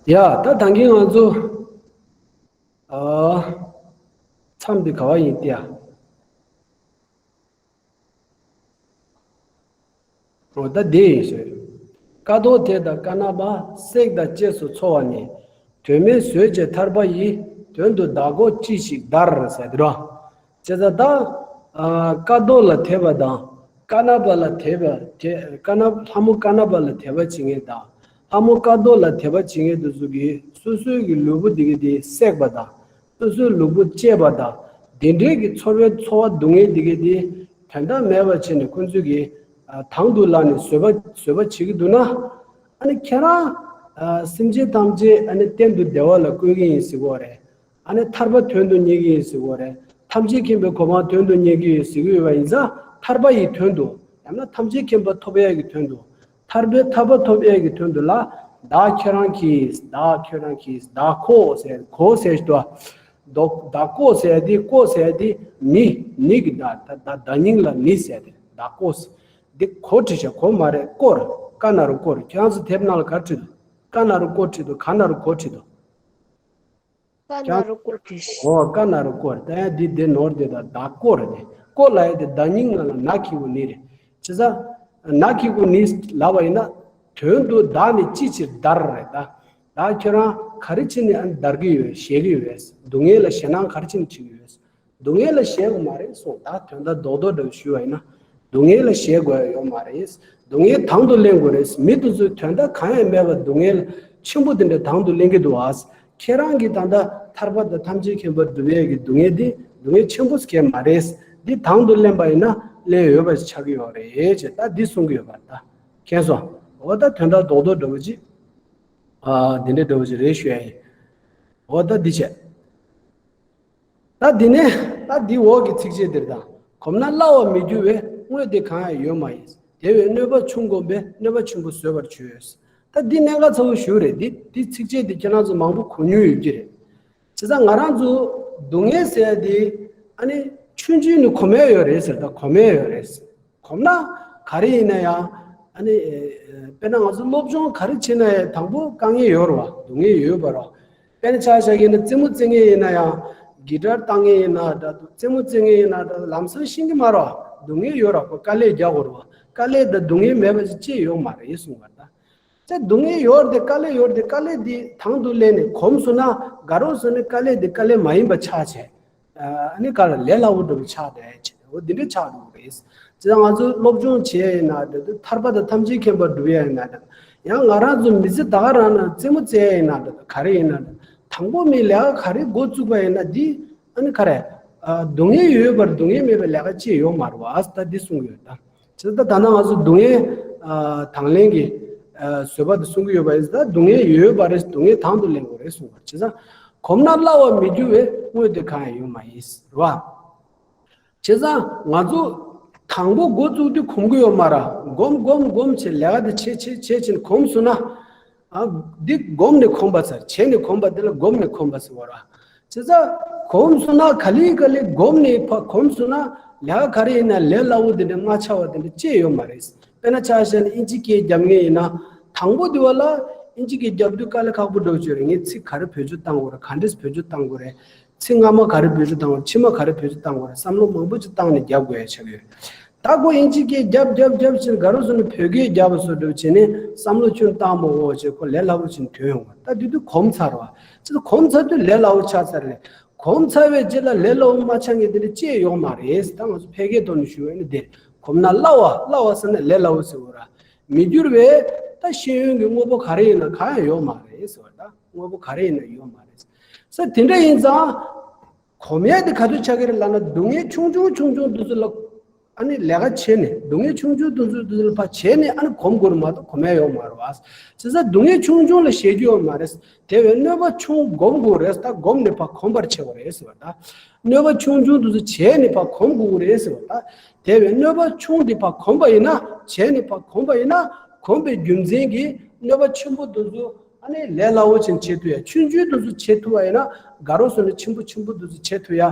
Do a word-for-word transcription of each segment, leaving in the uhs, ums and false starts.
ཡ། ད་ད་གིན་ང་ཚོ་ཨ་མཚམས་འདི་ག་བ་ཡིན་ཏེ་ཡ། འོ་ད་འདི་ཡིན་ཟེར། ཀ་དོག་དེ་དང་ཀ་ན་པ་བསྲེག་དང་བཅས་སུ་འཚོ་བ་ནི། དོན་མེད་བཟོད་ཅེས་ཐར་པ་ཡི། དོན་དུ་བདག་གོ་ཅི་ཞིག་བདར་ཟེར་དེ་རོ། བྱས་ཙང་ད་ཨ་ཀ་དོག་ལ་དད་པ་དང་ཀ་ན་པ་ལ་དད་པ་དེ་ཀ་ན་ལྷ་མོ་ཀ་ན་པ་ལ་དད་པ་བྱེད་མཁན་དང་ལྷ་མོ་ཀ་དོག་ལ་དད་པ་བྱེད་མཁན་དེ་ཚོ་གིས་སོ་སོའི་གི་ལུས་པོ་དེ་གི་དེ་བསྲེག་པ་དང་། སོ་སོའི་ལུས་པོ་བཅད་པ་དང་དེ་འདྲའི་གི་ཚོར་བའི་ཚོར་བ་སྡུག་བསྔལ་དེ་གའི་དེ་དོན་དག་མེད་པ་བྱས་ནས་ཁོང་ཚོས་ཀྱི་ཨ་དང་དུ་བླངས་ནས་བཟོད་པ་བཟོད་པ་བྱེད་ཀྱི་འདུག་ན། ཨ་ནི་ཁྱེད་རང་ཨ་སེམས་ཅན་ཐམས་ཅད་ཨ་ནི་གཏན་དུ་བདེ་བ་ལ་བཀོད་ཀྱི་ཡིན་ཟེར་གོ་རེད། ཨ་ནི་ཐར་པ་དོན་དུ་གཉེར་གྱི་ཡིན་ཟེར་གོ་རེད། ཐམས་ཅད་མཁྱེན་པའི་གོ་འཕང་དོན་དུ་གཉེར་གྱི་ཡིན་ཟེར་གྱི་ཡོད་པ་ཡིན་ཙང་ཐར་པ་ཡི་དོན་དུ་ཡང་ན་ཐམས་ཅད་མཁྱེན་པ་ཐོབ་ཡས་ཀྱི་དོན་དུ། ཐར་པའི་ཐར་པ་ཐོབ་ཡས་ཀྱི་དོན་དུ་ལ། བདག་ཁྱེད་རང་གིས། བདག་ཁྱེད་རང་གིས། བདག་ཁོ་ཟེར་གོ་ཟེར་ཞུ་དོ། བདག་བདག་གོ་ཟེར་དེ་གོ་ཟེར་དེ་ནི་ནི་གི་བདག་ད་ད་བདག་ཉིད་ལ་ནི་ཟེར་དེ་བདག་གོ་ཟེར། འདི་གོ་བྲིས་ཤག་གོ་མ་རེད་ཀོ་རེད། ཀ་ན་རོ་ཀོ་རེད། ཁྱེད་རང་ཚོ་དེབ་ནང་ལ་ག་བྲིས་འདུག་ཀ་ན་རོ་ཀོ་བྲིས་འདུག་ག་ན་རོ་གོ་བྲིས་འདུག་ཀ་ན་རོ་ཀོ་བྲིས། ཨོ་ཀ་ན་རོ་ཀོ་རེད། ད་ཡང་འདི་འདི་ནོར་འདི་ད་བདག་གོ་རེད་དེ། གོ་ལ་ཡ་དེ་བདག་ཉིད་ང་ལ་ན་ཁི་གུ་ནི་རེད། བྱས་ཙང་ན་ཁི་གུ་ནི་ལབ་པ་ཡིན་ན་དོན་དུ་བདག་ནི་ཅི་ཕྱིར་བདར་རེད་ད། བདག་ཁྱོད་རང་ག་རེ་བྱས་ནས་ཨ་ནི་བདར་གི་ཡོད་ཞེད་གི་ཡོད། སྡུག་བསྔལ་ལ་ཞེད་སྣང་ག་རེ་བྱས་ནས་བྱེད་ཀྱི་ཡོད། སྡུག་བསྔལ་ལ་ཞེད་དགོས་མ་རེད་གསུངས། ད་དོན་དག་རྡོག་རྡོག་འདྲ་བོ་ཞུས་པ་ཡིན་ན། སྡུག་བསྔལ་ལ་ཞེད་དགོས་ཡ་ཡོད་མ་རེད། སྡུག་བསྔལ་དང་དུ་ལེན་དགོས་རེད། མི་དེ་ཚོས་དོན་དག་གང་ཡང་མེད་པར་སྡུག་བསྔལ་ཆེན་པོ་དེ་འདྲ་དང་དུ་ལེན་གྱི་འདུག་ཨ། ཁྱེད་རང་གིས་ད་ལྟ་ཐར་པ་དང་ཐམས་ཅད་མཁྱེན་པར་འགྲུབ་ཡས་ཀྱི་སྡུག་བསྔལ་འདི་སྡུག་བསྔལ་ཆེན་པོ་ཞིག་མ་རེད། འདི་དང་དུ་ལེན་པ་ཡིན་ན་ལེན་འོས་པ་ཞིག་ཆགས་ཀྱི་ཡོད་རེད་ཅེས་ད་འདི་གསུང་གི་ཡོད་པ་རེད་ད། མཁྱེན་སོང་། འོ་ད་དོན་དག་རྡོག་རྡོག་འདྲ་བོ་ཅིག་ཨ་འདི་འདྲ་འདྲ་བོ་ཅིག་རེད་ཞུ་ཡ་ཡིན། འོ་ད་འདི་བྱས། ད་འདི་ནས་ད་འདི་འོག་གི་ཚིགས་བཅད་འདིར་དང་། གོམས་ན་སླ་བར་མི་འགྱུར་བའི། དངོས་དེ་གང་ཡང་ཡོད་མ་ཡིན། དེ་བས་གནོད་པ་ཆུང་བསྒོམས་པས། གནོད་པ་ཆེན་པོ་བཟོད་པར་བྱོས། ད་འདི་གནད་འགག་ཚ་བོ་ཞིག་རེད། འདི་འདི་ཚིགས་བཅད་འདི་ཁྱེད་རང་ཚོ་མང་པོ་གོ་མྱོང་ཡོད་ཀྱི་རེད། བྱས་ཙང་ང་རང་ཚོ་སྡུག་བསྔལ་ཟེར་ཡ་འདི་ཨ་ནི་ཆུང་ཆུང་ནས་གོམས་ཡ་ཡོད་རེད་ཟེར། ད་གོམས་ཡ་ཡོད་རེད། གོམས་ན་ག་རེ་ཡིན་ན་ཡང་ཨ་ནི་ཨེ་དཔེར་ན་ང་ཚོ་སློབ་སྦྱོང་ག་རེ་བྱེད་ན་ཡང་དང་པོ་དཀའ་ངལ་ཡོད་རེད་བ། སྡུག་བསྔལ་ཡོད་པ་རེད་བ། དཔེར་ན་ཆ་བཞག་གི་ན་རྩེད་མོ་རྩེ་མཁན་ཡིན་ན་ཡང་། གི་ཊར་བཏང་མཁན་ཡིན་ན་འདྲ་འདུག་རྩེད་མོ་རྩེ་མཁན་ཡིན་ན་འདྲ་འདུག་ལམ་སང་ཤེས་ཀྱི་མ་རེད་བ། སྡུག་བསྔལ་ཡོད་རེད་བ། ཁོ་དཀའ་ལས་རྒྱག་དགོས་རེད་བ། དཀའ་ལས་དང་སྡུག་བསྔལ་མེད་པ་ཞིག་ཅི་ཡོད་མ་རེད་གསུངས་པ་རེད་ད། དེ་སྡུག་བསྔལ་ཡོད་རེད་དེ་དཀའ་ལས་ཡོད་རེད་དེ་དཀའ་ལས་འདི་དང་དུ་ལེན་ནས་གོམས་སོང་ན་དགའ་རབ་སོང་ནས་དཀའ་ལས་འདི་དཀའ་ལས་མ་ཡིན་པ་ཆགས་བྱས། ཨ་ནི་ག་ལ་ལས་སླ་བོ་འདྲ་བོ་ཆགས་བསྡད་བྱས་འོ་འདི་འདྲ་ཆགས་འགྲོ་གི་རེད། བྱས་ཙང་ང་ཚོ་སློབ་སྦྱོང་བྱེད་ཡ་ཡིན་ན་འདྲ་འདུག་ཐར་པ་དང་ཐམས་ཅད་མཁྱེན་པར་འགྲུབ་ཡ་ཡིན་ན་འདྲ། ཡང་ང་རང་ཚོ་མི་ཚེ་ད་ག་རང་ན་རྩེད་མོ་རྩེ་ཡ་ཡིན་ན་འདྲ་འདུག་ག་རེ་ཡིན་ན་འདྲ། དང་པོ་མི་ལས་ཀ་ག་རེ་འགོ་བཙུགས་པ་ཡིན་ན་འདི་ཨ་ནི་ག་རེ། ཨ་སྡུག་བསྔལ་ཡོད་པར་སྡུག་བསྔལ་མེད་པའི་ལས་ཀ་ཅི་ཡོད་མ་རེད་བ། ཨ་ད་འདི་གསུང་གི་ཡོད་ད། བྱས་ཙང་ད་ལྟ་ང་ཚོ་སྡུག་བསྔལ་ཨ་དང་ལེན་གྱི་ཨ་བཟོད་པ་དེ་གསུང་གི་ཡོད་པ་ཡིན་ཙང་ད་སྡུག་བསྔལ་ཡོད་པ་རེད། སྡུག་བསྔལ་དང་དུ་ལེན་དགོས་རེད་གསུངས་པ། བྱས་ཙང་གོམས་ན་སླ་བར་མི་འགྱུར་བའི། དངོས་དེ་གང་ཡང་ཡོད་མ་ཡིན་རེད་བ། བྱས་ཙང་ང་ཚོ་དང་པོ་འགོ་བཙུགས་དུས་གོམས་ཀྱི་ཡོད་མ་རེད། གོམས་གོམས་གོམས་བྱས་ལས་ཀ་དེ་བྱེད་བྱེད་བྱེད་བྱེད་གོམས་སོང་ན། ཨ་འདི་གོམས་ནས་གོམས་པ་ཟེར། བྱས་ནས་གོམས་པ་དེ་ལ་གོམས་ནས་གོམས་པ་ཟེར་བ་རེད། བྱས་ཙང་གོམས་སོང་ན་ག་ལེ་ག་ལེ་གོམས་ནས་ཕ་གོམས་སོང་ན་ལས་ཀ་ག་རེ་ཡིན་ན་ལས་སླ་བོ་དེ་འདྲ་མ་ཆགས་པ་དེ་འདྲ་ཅི་ཡོད་མ་རེད། དཔེར་ན་ཆ་བཞག་ན་ཨིན་ཇི་སྐད་རྒྱབ་མཁན་ཡིན་ན་དང་པོ་དེ་བ་ལ་ཨིན་ཇི་སྐད་རྒྱབ་དུས་དཀའ་ལས་ཁག་པོ་འདྲ་བོ་ཅིག་རེད། ངས་ཚིག་ག་རེ་བེད་སྤྱོད་བཏང་དགོས་རེད། ག་འདྲས་བེད་སྤྱོད་བཏང་དགོས་རེད། ཚིག་སྔ་མ་ག་རེ་བེད་སྤྱོད་བཏང་དགོས་རེད། ཕྱི་མ་ག་རེ་བེད་སྤྱོད་བཏང་དགོས་རེད། བསམ་བློ་མང་པོ་ཅིག་བཏང་ནས་རྒྱབ་དགོས་ཡ་ཆགས་ཡོད། ད་ཁོ་ཨིན་ཇི་སྐད་རྒྱབ་རྒྱབ་རྒྱབ་ཕྱིར་དགའ་རབ་སོང་ནས་བོད་སྐད་རྒྱབ་པ་བཟོ་འདྲ་བྱས་ནས་བསམ་བློ་ཁྱོན་བཏང་མ་འོ་བྱས་ཁོ་ལས་སླ་བོ་ཕྱིན་ཐོན་ཡོང་བ། ད་དེ་དུས་གོམས་ཚར་བ། ཅི་ད་གོམས་ཚར་དུས་ལས་སླ་བོ་ཆགས་ཚར་རེད། གོམས་ཚར་བའི་རྗེས་ལ་ལས་སླ་བོ་མ་ཆགས་མཁན་དེ་འདྲ་ཅི་ཡང་ཡོད་མ་རེད། ད་ང་ཚོ་ཕལ་སྐད་ཐོག་ནས་ཞུ་བ་ཡིན་ན་དེ་རེད། གོམས་ན་སླ་བ། སླ་བ་ཟེར་ན་ལས་སླ་བོ་ཟེར་བ་ར། མི་འགྱུར་བའི་ད་ཤེས་ཡོན་གྱི་དངོས་པོ་ག་རེ་ཡིན་ན་གང་ཡང་ཡོད་མ་རེད་ཟེར་བ། ད་དངོས་པོ་ག་རེ་ཡིན་ན་ཡོད་མ་རེད་ཟེར། དེ་འདྲ་ཡིན་ཙང་། གོམས་ཡས་དེ་ག་དུས་ཆགས་ཀྱི་རེད་ལབ་ན་སྡུག་བསྔལ་ཆུང་ཆུང་ཆུང་ཆུང་དེ་ཚོ་ལ་ཨ་ནི་ལས་ཀ་བྱས་ནས་སྡུག་བསྔལ་ཆུང་ཆུང་དེ་ཚོ་དེ་ཚོ་ལ་ཕར་བྱས་ནས་ཨ་ནི་གོམས་དགོས་རེད་མ་གཏོགས་གོམས་ཡས་ཡོད་མ་རེད་བ། བྱས་ཙང་སྡུག་བསྔལ་ཆུང་ཆུང་ལ་ཞེད་རྒྱུ་ཡོད་མ་རེད། དེ་བས་གནོད་པ་ཆུང་གོམས་དགོས་རེད། ད་གོམས་ནས་ཕར་གོམས་པར་བྱེད་དགོས་རེད་ཟེར་བ་ད། གནོད་པ་ཆུང་ཆུང་དེ་ཚོ་བྱས་ནས་ཕར་གོམས་དགོས་རེད་ཟེར་བ་ད། དེ་བས་གནོད་པ་ཆུང་དེ་ཕར་གོམས་པ་ཡིན་ན་བྱས་ནས་ཕར་གོམས་པ་ཡིན་ན་གོམས་པའི་རྒྱུ་མཚན་གྱིས་གནོད་པ་ཆེན་པོ་དེ་ཚོ། ཨ་ནི་ལས་སླ་བོ་ཅིག་བྱེད་ཐུབ་ཡ། ཆུང་ཆུང་དེ་ཚོ་བྱེད་ཐུབ་པ་ཡིན་ན་དགའ་རོགས་སོང་ནས་ཆེན་པོ་ཆེན་པོ་དེ་ཚོ་བྱེད་ཐུབ་ཡ།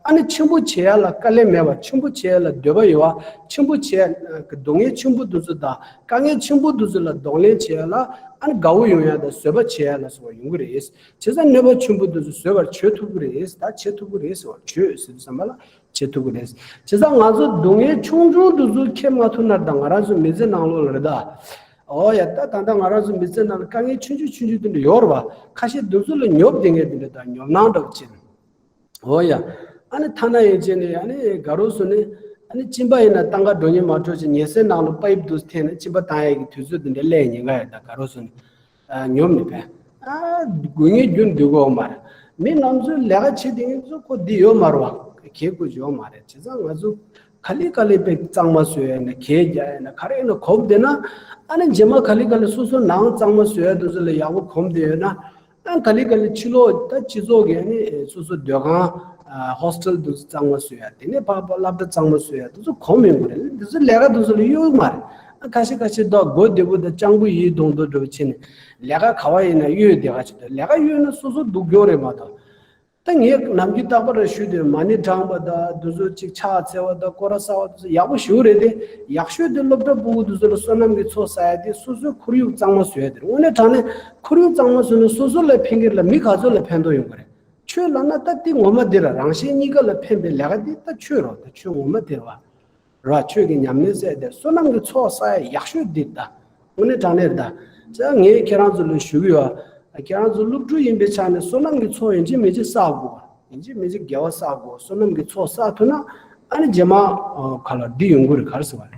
ཨ་ནི་ཆེན་པོ་བྱེད་ཡ་ལ་དཀའ་ལས་མེད་པ། ཆེན་པོ་བྱེད་ཡ་ལ་འདོད་པ་ཡོད་པ། ཆེན་པོ་བྱེད་ཡ་གི་སྡུག་བསྔལ་ཆེན་པོ་དེ་ཚོ་དང་དཀའ་ངལ་ཆེན་པོ་དེ་ཚོ་ལ་གདོང་ལེན་བྱེད་ཡ་ལ་ཨ་ནི་དགའ་བོ་ཡོང་ཡ་དང་བཟོད་པ་བྱེད་ཡ་ལ་སོགས་པ་ཡོང་གི་རེད། བྱས་ཙང་གནོད་པ་ཆེན་པོ་དེ་ཚོ་བཟོད་པར་བྱེད་ཐུབ་ཀྱི་རེད། ད་བྱེད་ཐུབ་ཀྱི་རེད་ཟེར་བ། བྱེད་ཟེར་དུས་ཙམ་པ་ལ་བྱེད་ཐུབ་ཀྱི་རེད། བྱས་ཙང་ང་ཚོ་སྡུག་བསྔལ་ཆུང་ཆུང་དེ་ཚོ་ཁེབས་མ་ཐུབ་ན་ད་ང་རང་ཚོ་མི་ཚེ་ནང་ལོགས་ལ་རེད་ད། ཨོ་ཡ། ད་ད་ལྟ་ང་རང་ཚོ་མི་ཚེ་ནང་ལ་དཀའ་ངལ་ཆུང་ཆུང་ཆུང་ཆུང་དེ་འདྲ་ཡོད་རེད་བ། ཁ་ཤས་དེ་ཚོ་ལ་ཉོབ་བསྡད་མཁན་དེ་འདྲ་དང་ཉོབ་སྣང་འདྲ་བོ་བྱེད། ཨོ་ཡ། ཨ་ནི་ཐ་ན་ཡན་ཆད་ནས་ཨ་ནི་དགའ་རོགས་སོང་ནས་ཨ་ནི་གཅིན་པ་ཡིན་ན་ཏང་ཀ་འགྲོ་ཉེན་མ་འཕྲོད་ཅིག་ཉལ་སའི་ནང་ལ་པའིབ་དེ་ཚོ་འཐེན་ནས་གཅིན་པ་བཏང་ཡས་ཀྱི་དུས་ཚོད་དེ་འདྲ་སླེབས་ཉེན་ཁ་ཡོད། ད་དགའ་རོགས་སོང་ནས་ཨ་ཉོབ་ནས་ཕན། ཨ་དགོས་ངེས་རྒྱུ་འདུག་གོ་མ་རེད། མི་ནམ་ཚོད་ལས་ཀ་བྱེད་བསྡད་མཁན་ཚོ་ཁོ་འདི་ཡོད་མ་རེད་བ། གལ་དགོས་ཡོད་མ་རེད། བྱས་ཙང་ང་ཚོ་ག་ལེ་ག་ལེ་དཔེ་གཙང་མ་བཟོ་ཡ་ཡིན་ན། གད་རྒྱག་ཡ་ཡིན་ན། ག་རེ་ཡིན་ན་གོམས་བསྡད་ན། ཨ་ནི་རྗེས་མ་ག་ལེ་ག་ལེ་སོ་སོ་ནང་གཙང་མ་བཟོ་ཡ་དེ་ཚོ་ལ་ཡག་པོ་གོམས་བསྡད་ཡོད་ན། ཨ་ག་ལེ་ག་ལེ་ཕྱི་ལོགས་ད་སྤྱི་ཚོགས་ཀྱི་ཨ་ནི་སོ་སོ་སྡོད་ཁང་། ཨ་ཧོ་སི་ཊེལ་དེ་ཚོ་གཙང་མ་བཟོ་ཡ། དེ་ནས་ཕར་ཕར་སློབ་གྲྭ་གཙང་མ་བཟོ་ཡ་དེ་ཚོ་གོམས་ཡོང་གི་རེད། དེ་ཚོ་ལས་ཀ་དེ་ཚོ་ལ་གཡོལ་མ་རེད། ཨ་ཁ་ཤས་ཁ་ཤས་ད་མགོ་བདེ་པོ་དང་སྤྱང་པོ་ཡིད་གདོང་གདོང་འདྲ་བོ་བྱས་ནས་ལས་ཀ་ག་བ་ཡིན་ན་གཡོལ་བསྡད་ཁ་ཅིག་འདུག་ལས་ཀ་གཡོལ་ན་སོ་སོ་སྡུག་གྱོང་རེད་མ་གཏོགས། ད་ངས་ནམ་རྒྱུན་རྟག་པར་ཞུ་དེ་མ་ཎི་བགྲངས་པ་དང་དེ་ཚོ་ཅིག་ཕྱག་འཚལ་བ་དང་སྐོར་ར་བསགས་པ་དེ་ཚོ་ཡག་པོ་ཞེ་པོ་རེད་དེ། ཡག་ཤོས་དེ་སློབ་གྲྭ་ཕྲུ་གུ་དེ་ཚོ་ལ་བསོད་ནམས་ཀྱི་ཚོགས་བསགས་ཡ་དེ་སོ་སོའི་ཁོར་ཡུག་གཙང་མ་བཟོ་ཡ་དེ་རེད། དངོས་གནས་དྲང་གནས་ཁོར་ཡུག་གཙང་མ་བཟོས་ན་སོ་སོ་ལ་ཕན་གྱི་རེད་ལ་མི་ག་ཚོད་ལ་ཕན་ཐོགས་ཡོང་གི་རེད། ཆོས་ལབ་ན་ད་དེ་ངོ་མ་དེ་ར། རང་གཞན་གཉིས་ཀ་ལ་ཕན་པའི་ལས་ཀ་དེ་ད་ཆོས་རོ། ད་ཆོས་ངོ་མ་དེ་ར་བ། ར་ཆོས་ཀྱི་ཉམས་ལེན་ཟེར་དེ་བསོད་ནམས་ཀྱི་ཚོགས་བསགས་ཡ་ཡག་ཤོས་འདི་ད། དངོས་གནས་དྲང་གནས་རེད་ད། ཅག་ངས་ཁྱེད་རང་ཚོ་ལ་ཞུ་གི་ཡོད། ཁྱེད་རང་ཚོ་སློབ་ཕྲུག་ཡིན་པའི་ཆ་ནས་བསོད་ནམས་ཀྱི་ཚོགས་ཡིན་གཅིག་མིན་གཅིག་བསགས་དགོས། ཡིན་གཅིག་མིན་གཅིག་དགེ་བ་བསགས་དགོས། བསོད་ནམས་ཀྱི་ཚོགས་བསགས་ཐུབ་ན་ཨ་ནི་རྗེས་མ་ག་ལ་འདི་ཡོང་གི་རེད། ག་རེ་ཟེར་བ་རེད།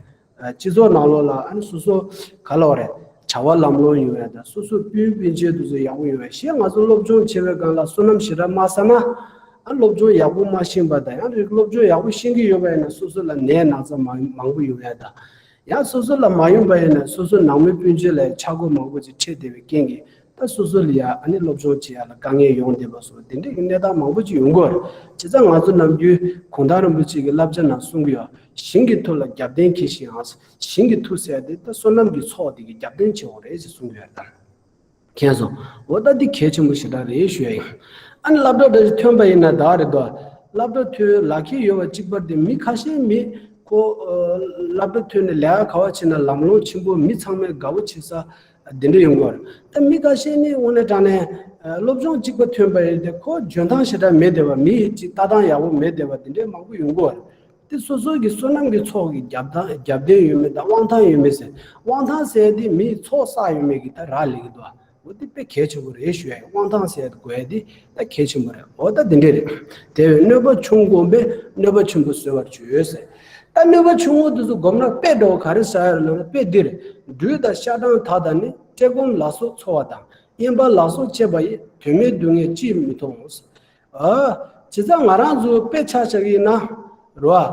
སྤྱི་ཚོགས་ནང་ལོགས་ལ་ཨ་ནི་སོ་སོ་ག་ལ་བ་རེད། བྱ་བ་ལམ་ལྷོང་ཡོང་ཡ་དང་། སོ་སོ་སྤུན་སྤུན་མཆེད་དེ་ཚོ་ཡག་པོ་ཡོང་ཡ། གཞན་ང་ཚོ་སློབ་སྦྱོང་བྱེད་པའི་སྒང་ལ་བསོད་ནམས་ཞེ་དྲག་མ་བསགས་ན། ཨ་སློབ་སྦྱོང་ཡག་པོ་མ་ཤེས་པ་དང་། ཡང་རིགས་སློབ་སྦྱོང་ཡག་པོ་ཤེས་ཀྱི་ཡོད་པ་ཡིན་ན་སོ་སོ་ལ་ནད་ན་ཚ་མང་མང་པོ་ཡོང་ཡ་དང་། ཡང་སོ་སོ་ལ་མ་ཡོང་པ་ཡིན་ན་སོ་སོ་ནང་མི་སྤུན་མཆེད་ལ་ཆག་སྒོ་མང་པོ་ཅིག་འཕྲད་བསྡད་པའི་རྐྱེན་གྱིས་ད་སོ་སོ་ལ་ཡ་ཨ་ནི་སློབ་སྦྱོང་བྱེད་ཡ་ལ་དཀའ་ངལ་ཡོང་བསྡད་པ་སོགས་དེ་འདྲའི་གི་གནས་སྟངས་མང་པོ་ཅིག་ཡོང་གི་ཡོད་རེད། བྱས་ཙང་ང་ཚོ་ནམ་རྒྱུན་གུང་ཐང་རིན་པོ་ཆེ་གི་བསླབ་བྱ་ནང་གསུང་གི་ཡོད། ཞིང་གི་མཐུ་ལ་རྒྱབ་རྟེན་གྱིས་ཤིག་ཨང་། ཞིང་གི་མཐུ་ཟེར་དེ་ད་བསོད་ནམས་ཀྱི་ཚོགས་དེ་གི་རྒྱབ་རྟེན་བྱེད་དགོས་རེད་ཅེས་གསུང་གི་ཡོད་རེད་ད། མཁྱེན་སོང་། འོ་ད་འདི་གལ་ཆེན་པོ་ཞེ་དྲག་རེད་ཞུ་ཡ་ཡིན། ཨ་ནི་སློབ་གྲྭ་འདྲ་ཞིག་ཐོན་པ་ཡིན་ན་ད་རེད་དོ། སློབ་གྲྭ་ཐོན་ལག་ཁྱེར་ཡོད་པ་གཅིག་པར་དེ་མི་ཁ་ཤས་མི་ཁོ་ཨ་སློབ་གྲྭ་ཐོན་ནས་ལས་ཀ་ག་བ་བྱེད་ན་ལམ་ལྷོང་ཆེན་པོ། མི་ཚང་མས་དགའ་བོ་བྱེད་ས་འདི་འདྲ་ཡོང་གི་རེད། ད་མི་ཁ་ཤས་ནི་དངོས་གནས་དྲང་གནས་ཨ་སློབ་སྦྱོང་གཅིག་པ་ཐོན་པ་ཡིན་ཏེ་ཁོ་འཇོན་ཐང་ཞེ་དྲག་མེད་བསྡད་པ། མི་གཅིག་ལྟ་སྟངས་ཡག་པོ་མེད་བསྡད་པ་འདི་འདྲའི་མང་པོ་ཡོང་གི་རེད། དེ་སོ་སོ་གི་བསོད་ནམས་ཀྱི་ཚོགས་ཀྱི་རྒྱབ་ཐང་རྒྱབ་རྟེན་ཡོད་མེད་དང་དབང་ཐང་ཡོད་མེད་ཟེར། དབང་ཐང་ཟེར་དེ་མིའི་ཚོགས་བསགས་ཡོད་མེད་ཀྱི་ད་རག་ལས་ཀྱི་འདུག་ཨ། འོ་དེ་དཔེ་གལ་ཆེན་པོ་རེད་ཞུ་ཡ་ཡིན། དབང་ཐང་ཟེར་དགོས་ཡ་དེ་ད་གལ་ཆེན་པོ་རེད། འོ་ད་དེ་འདྲས་རེད། དེ་བས་གནོད་པ་ཆུང་བསྒོམས་པས་གནོད་པ་ཆེན་པོ་བཟོད་པར་བྱོས་ཟེར། ད་གནོད་པ་ཆུང་ངུ་དེ་ཚོ་བསྒོམས་ན་དཔེ་འདྲ་བོ་ག་རེ་བཞག་ཡོད་ལབ་ན། དཔེ་འདིར། སྦྲུལ་དང་ཤ་སྦྲང་དག་དང་ནི། བཀྲེས་སྐོམ་ལ་སོགས་ཚོར་བ་དང་། གཡན་པ་ལ་སོགས་བཅས་པ་ཡི། དོན་མེད་སྡུག་བསྔལ་ཅིས་མི་མཐོང་། ཨ། བྱས་ཙང་ང་རང་ཚོ་དཔེ་ཆ་བཞག་གི་ཡིན་ན་རེད་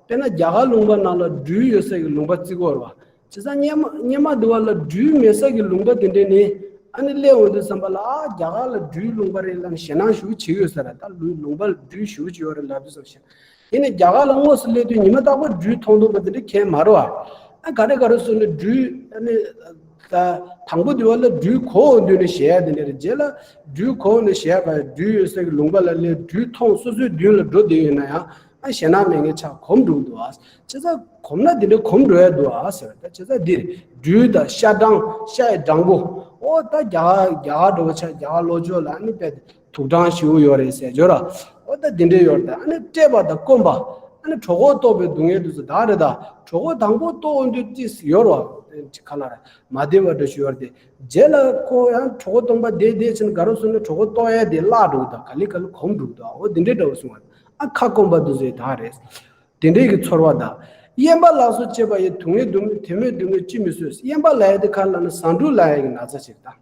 བ། དཔེར་ན་རྒྱ་གར་ལུང་པ་ནང་ལ་སྦྲུལ་ཡོད་ས་གི་ལུང་པ་བརྩི་གི་ཡོད་རེད་བ། བྱས་ཙང་སྔོན་མ་སྔོན་མ་དེ་བ་ལ་སྦྲུལ་མེད་ས་གི་ལུང་པ་དེ་འདྲས་ནི་ཨ་ནི་སླེབས་འོང་དུས་ཙམ་པ་ལ། ཨ་རྒྱ་གར་ལ་སྦྲུལ་ལུང་པ་རེད་ལབ་ནས་ཞེད་སྣང་ཞེ་པོ་བྱེད་ཀྱི་ཡོད་ས་རེད། ད་ལུང་ལུང་པ་ལ་སྦྲུལ་ཞེ་པོ་ཅིག་ཡོད་རེད་ལབ་དུས་ཙམ་ཞེད། དེ་ནས་རྒྱ་གར་ལ་དངོས་སུ་སླེབས་དུས་ཉི་མ་རྟག་པར་སྦྲུལ་མཐོང་མཐོང་པ་དེ་འདྲ་གང་ཡང་མ་རེད་བ། ཨ་ག་རེ་ག་རེ་སོང་ནས་སྦྲུལ་ཨ་ནི། ད་དང་པོ་དེ་བ་ལ་སྦྲུལ་གོ་འོང་དུས་ནས་ཞེད་ཡ་དེ་འདྲ་རེད། རྗེས་ལ་སྦྲུལ་གོ་འོང་ནས་ཞེད་པ། སྦྲུལ་ཡོད་ས་གི་ལུང་པ་ལ་སླེབས། སྦྲུལ་མཐོང་སོ་སོའི་མདུན་ལ་འགྲོ་བསྡད་ཡོད་ན་ཡང་ཨ་ཞེད་སྣང་མེད་མཁན་ཆགས་གོམས་འགྲོ་གི་འདུག་ཨ། བྱས་ཙང་གོམས་ན་དེ་འདྲ་གོམས་འགྲོ་ཡ་འདུག་ཨ་ཟེར། ད་བྱས་ཙང་འདིར་སྦྲུལ་དང་ཤ་སྦྲང་། ཤ་ཡི་སྦྲང་བུ། ཨོ་ད་རྒྱ་གར་རྒྱ་གར་འདྲ་བོ་ཆགས། རྒྱ་གར་ལོ་ཅོག་ལ་ཨ་ནི་དཔེ་དུག་སྦྲང་ཞེ་པོ་ཡོད་རེད་ཟེར་ཅོག་ར། ཨོ་ད་དེ་འདྲ་ཡོད་རེད། ད་ཨ་ནི་བཀྲེས་པ་དང་སྐོམ་པ། ཨ་ནི་གྲོད་ཁོག་ལྟོགས་པའི་སྡུག་བསྔལ་དེ་ཚོ་ད་རེད། ད་གྲོད་ཁོག་དང་པོ་ལྟོགས་འོང་དུས་ཏོག་ཙམ་ཡོད་རེད་བ། ཅིག་ག་ལ་རེད། མ་བདེ་བ་འདྲ་ཞིག་ཡོད་རེད་དེ། རྗེས་ལ་ཁོ་ཡང་གྲོད་ཁོག་སྟོང་པ་བསྡད་བསྡད་ཕྱིན་དགའ་རབ་སོང་ནས་གྲོད་ཁོག་ལྟོགས་ཡ་དེ་བརླག་འགྲོ་གི་འདུག། ག་ལེ་ག་ལེ་གོམས་འགྲོ་གི་འདུག། འོ་དེ་འདྲའི་འདྲ་བོ་སོང་བ་རེད། ཨ་ཁ་སྐོམ་པ་དེ་ཚོ་ཡི་ད་རེད། དེ་འདྲའི་གི་ཚོར་བ་དང་། གཡན་པ་ལ་སོགས་བཅས་པ་ཡི། དོན་མེད་སྡུག་དོན་མེད་སྡུག་བསྔལ་ཅིས་མི་བཟོད། གཡན་པ་ལབ་ཡ་དེ་ག་རེ་ལབ་ན་ཟ་འཕྲུག་ལབ་ཡ་གི་ན་ཚ་ཅིག་རེད་ད།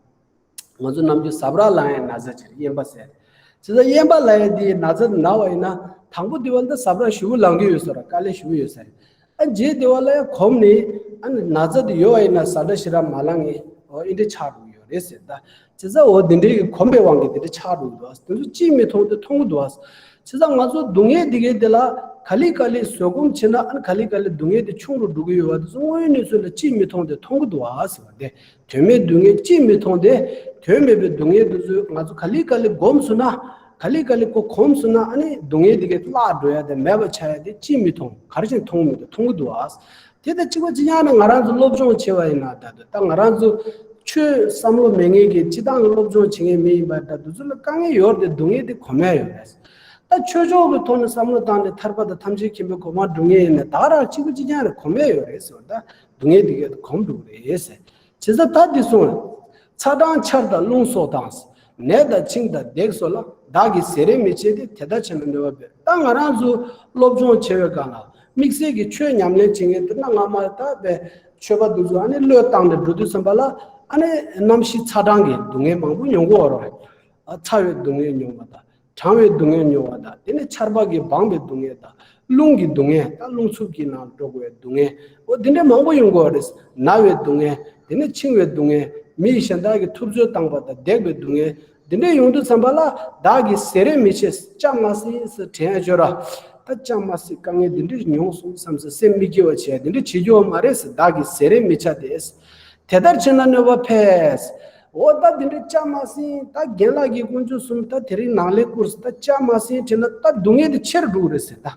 ང་ཚོ་ནམ་རྒྱུན་ཟ་འཕྲུག་ལངས་ཡ་ན་ཚ་ཅིག་རེད། གཡན་པ་ཟེར། བྱས་ཙང་གཡན་པ་ལབ་ཡ་དེ་ན་ཚ་དེ་ན་བ་ཡིན་ན་དང་པོ་དེ་བ་ལ་ད་ཟ་འཕྲུག་ཞེ་པོ་ལངས་ཀྱི་ཡོད་ས་རེད། དཀའ་ལས་ཞེ་པོ་ཡོད་ས་རེད། ཨ་རྗེས་དེ་བ་ལ་ཡང་གོམས་ནས་ཨ་ནི་ན་ཚ་དེ་ཡོད་པ་ཡིན་ན་ཟ་འཕྲུག་ཞེ་དྲག་མ་ལངས་ངེས། འོ་འདི་འདྲ་ཆགས་འགྲོ་གི་ཡོད་རེད་ཟེར་ད། བྱས་ཙང་འོ་འདི་འདྲའི་གི་གོམས་པའི་དབང་གིས་འདི་འདྲ་ཆགས་འགྲོ་གི་འདུག། དེ་ཚོ་ཅིས་མི་མཐོང་དེ་མཐོང་གི་འདུག། བྱས་ཙང་ང་ཚོ་སྡུག་བསྔལ་འདི་གའི་དེ་ལ་ ག་ལེ་ག་ལེ་བཟོད་སྒོམ་བྱེད་ན་ཨ་ནི་ག་ལེ་ག་ལེ་སྡུག་བསྔལ་དེ་ཆུང་རུ་འགྲོ་གི་ཡོད་པ་དེ་ཚོ་དངོས་ཡོད་གནས་ཚུལ་ལ་ཅིས་མི་མཐོང་སྟེ་མཐོང་གི་འདུག་ཨ་ཟེར་བ་དེ། དོན་མེད་སྡུག་བསྔལ་ཅིས་མི་མཐོང་སྟེ། དོན་མེད་པའི་སྡུག་བསྔལ་དེ་ཚོ་ང་ཚོ་ག་ལེ་ག་ལེ་སྒོམ་སོང་ན། ག་ལེ་ག་ལེ་ཁོ་གོམས་སོང་ན་ཨ་ནི་སྡུག་བསྔལ་དེ་གས་བརླག་འགྲོ་ཡ་དེ་མེད་པ་ཆགས་ཡ་དེ་ཅིས་མི་མཐོང་། ག་རེ་བྱས་མཐོང་མི་འདུག་མཐོང་གི་འདུག་ཨ། དེ་དང་གཅིག་པ་གཅིག་རྐྱང་ནས་ང་རང་ཚོ་སློབ་སྦྱོང་བྱེད་པ་ཡིན་ན་ད་དུ་ད་ང་རང་ཚོ་ཆོས་བསམ་བློ་མེད་མཁན་གྱི་སྤྱི་བཏང་གི་སློབ་སྦྱོང་བྱེད་མཁན་མི་ཡིན་པ་ད་དུ་ཚོ་ལ་དཀའ་ངལ་ཡོད་རེད་དེ་སྡུག་བསྔལ་དེ་གོམས་ཡ་ཡོད་རེད། ད་ཆོས་ཕྱོགས་ཀྱི་ཐོག་ནས་བསམ་བློ་བཏང་ནས་ཐར་པ་དང་ཐམས་ཅད་མཁྱེན་པའི་གོ་འཕང་སྒྲུབ་མཁན་ཡིན་ན་ད་ག་རང་གཅིག་པ་གཅིག་རྐྱང་རེད་གོམས་ཡ་ཡོད་རེད་ཟེར་བ་ད་སྡུག་བསྔལ་དེ་གས་གོམས་འགྲོ་གི་རེད་ཟེར། བྱས་ཙང་ད་འདི་གསུངས། ཚ་གྲང་ཆར་དང་རླུང་སོགས་དང་། ནད་དང་འཆིང་དང་བརྡེག་སོགས་ལ། བདག་གིས་བཟེ་རེ་མི་བྱེད་དེ། དེ་ལྟར་བྱས་ན་གནོད་པ་འཕེལ། ད་ང་རང་ཚོ་སློབ་སྦྱོང་བྱེད་པའི་སྒང་ལ་དམིགས་བསལ་གྱི་ཆོས་ཉམས་ལེན་བྱེད་མཁན་དེ་ན་སྔ་མ་ད་པའི་ཆོས་པ་འདི་ཚོ་ཨ་ནི་བློས་བཏང་ནས་འགྲོ་དུས་ཙམ་པ་ལ་ཨ་ནི་གནམ་གཤིས་ཚ་གྲང་གི་སྡུག་བསྔལ་མང་པོ་མྱོང་གི་ཡོད་རེད། ཚ་བའི་སྡུག་བསྔལ་མྱོང་བ་དང་། གྲང་བའི་སྡུག་བསྔལ་མྱོང་བ་དང་། དེ་ནས་ཆར་པ་གིས་སྦངས་པའི་སྡུག་བསྔལ་དང་། རླུང་གི་སྡུག་བསྔལ་དང་། རླུང་འཚུབ་ཀྱི་ནང་འགྲོ་དགོས་པའི་སྡུག་བསྔལ། འོ་འདི་འདྲ་མང་པོ་ཡོང་གི་ཡོད་རེད། ན་བའི་སྡུག་བསྔལ། དེ་ནས་འཆིང་བའི་སྡུག་བསྔལ། མི་གཞན་དག་གིས་ཐུབ་ཚོད་བཏང་བ་དང་བརྡེག་པའི་སྡུག་བསྔལ། འདི་འདྲ་ཡོང་དུས་ཙམ་པ་ལ་བདག་གིས་བཟེ་རེ་མི་བྱེད། ཅང་མ་ཟིན་ཟེར་དྲན་ཡ་ཅོ་ར། ད་ཅང་མ་ཟིན་དཀའ་ངལ་འདི་འདྲ་མྱོང་སོང་བསམ་ཟེར་སེམས་མི་སྐྱིད་པ་བྱས་འདི་འདྲ་བྱེད་རྒྱུ་བ་མ་རེད་ཟེར། བདག་གིས་བཟེ་རེ་མི་བྱ་སྟེ། དེ་ལྟར་བྱས་ན་གནོད་པ་འཕེལ། འོ་ད་འདི་འདྲའི་ཅང་མ་ཟིན་ད་རྒན་ལགས་ཀྱིས་དཀོན་མཆོག་གསུམ་ད་དེ་རིང་ནང་ལས་བསྐུར་ཟེར་ད་ཅང་མ་ཟིན་དྲན་ན་ད་སྡུག་བསྔལ་དེ་ཆེར་འགྲོ་གི་རེད་ཟེར་ད།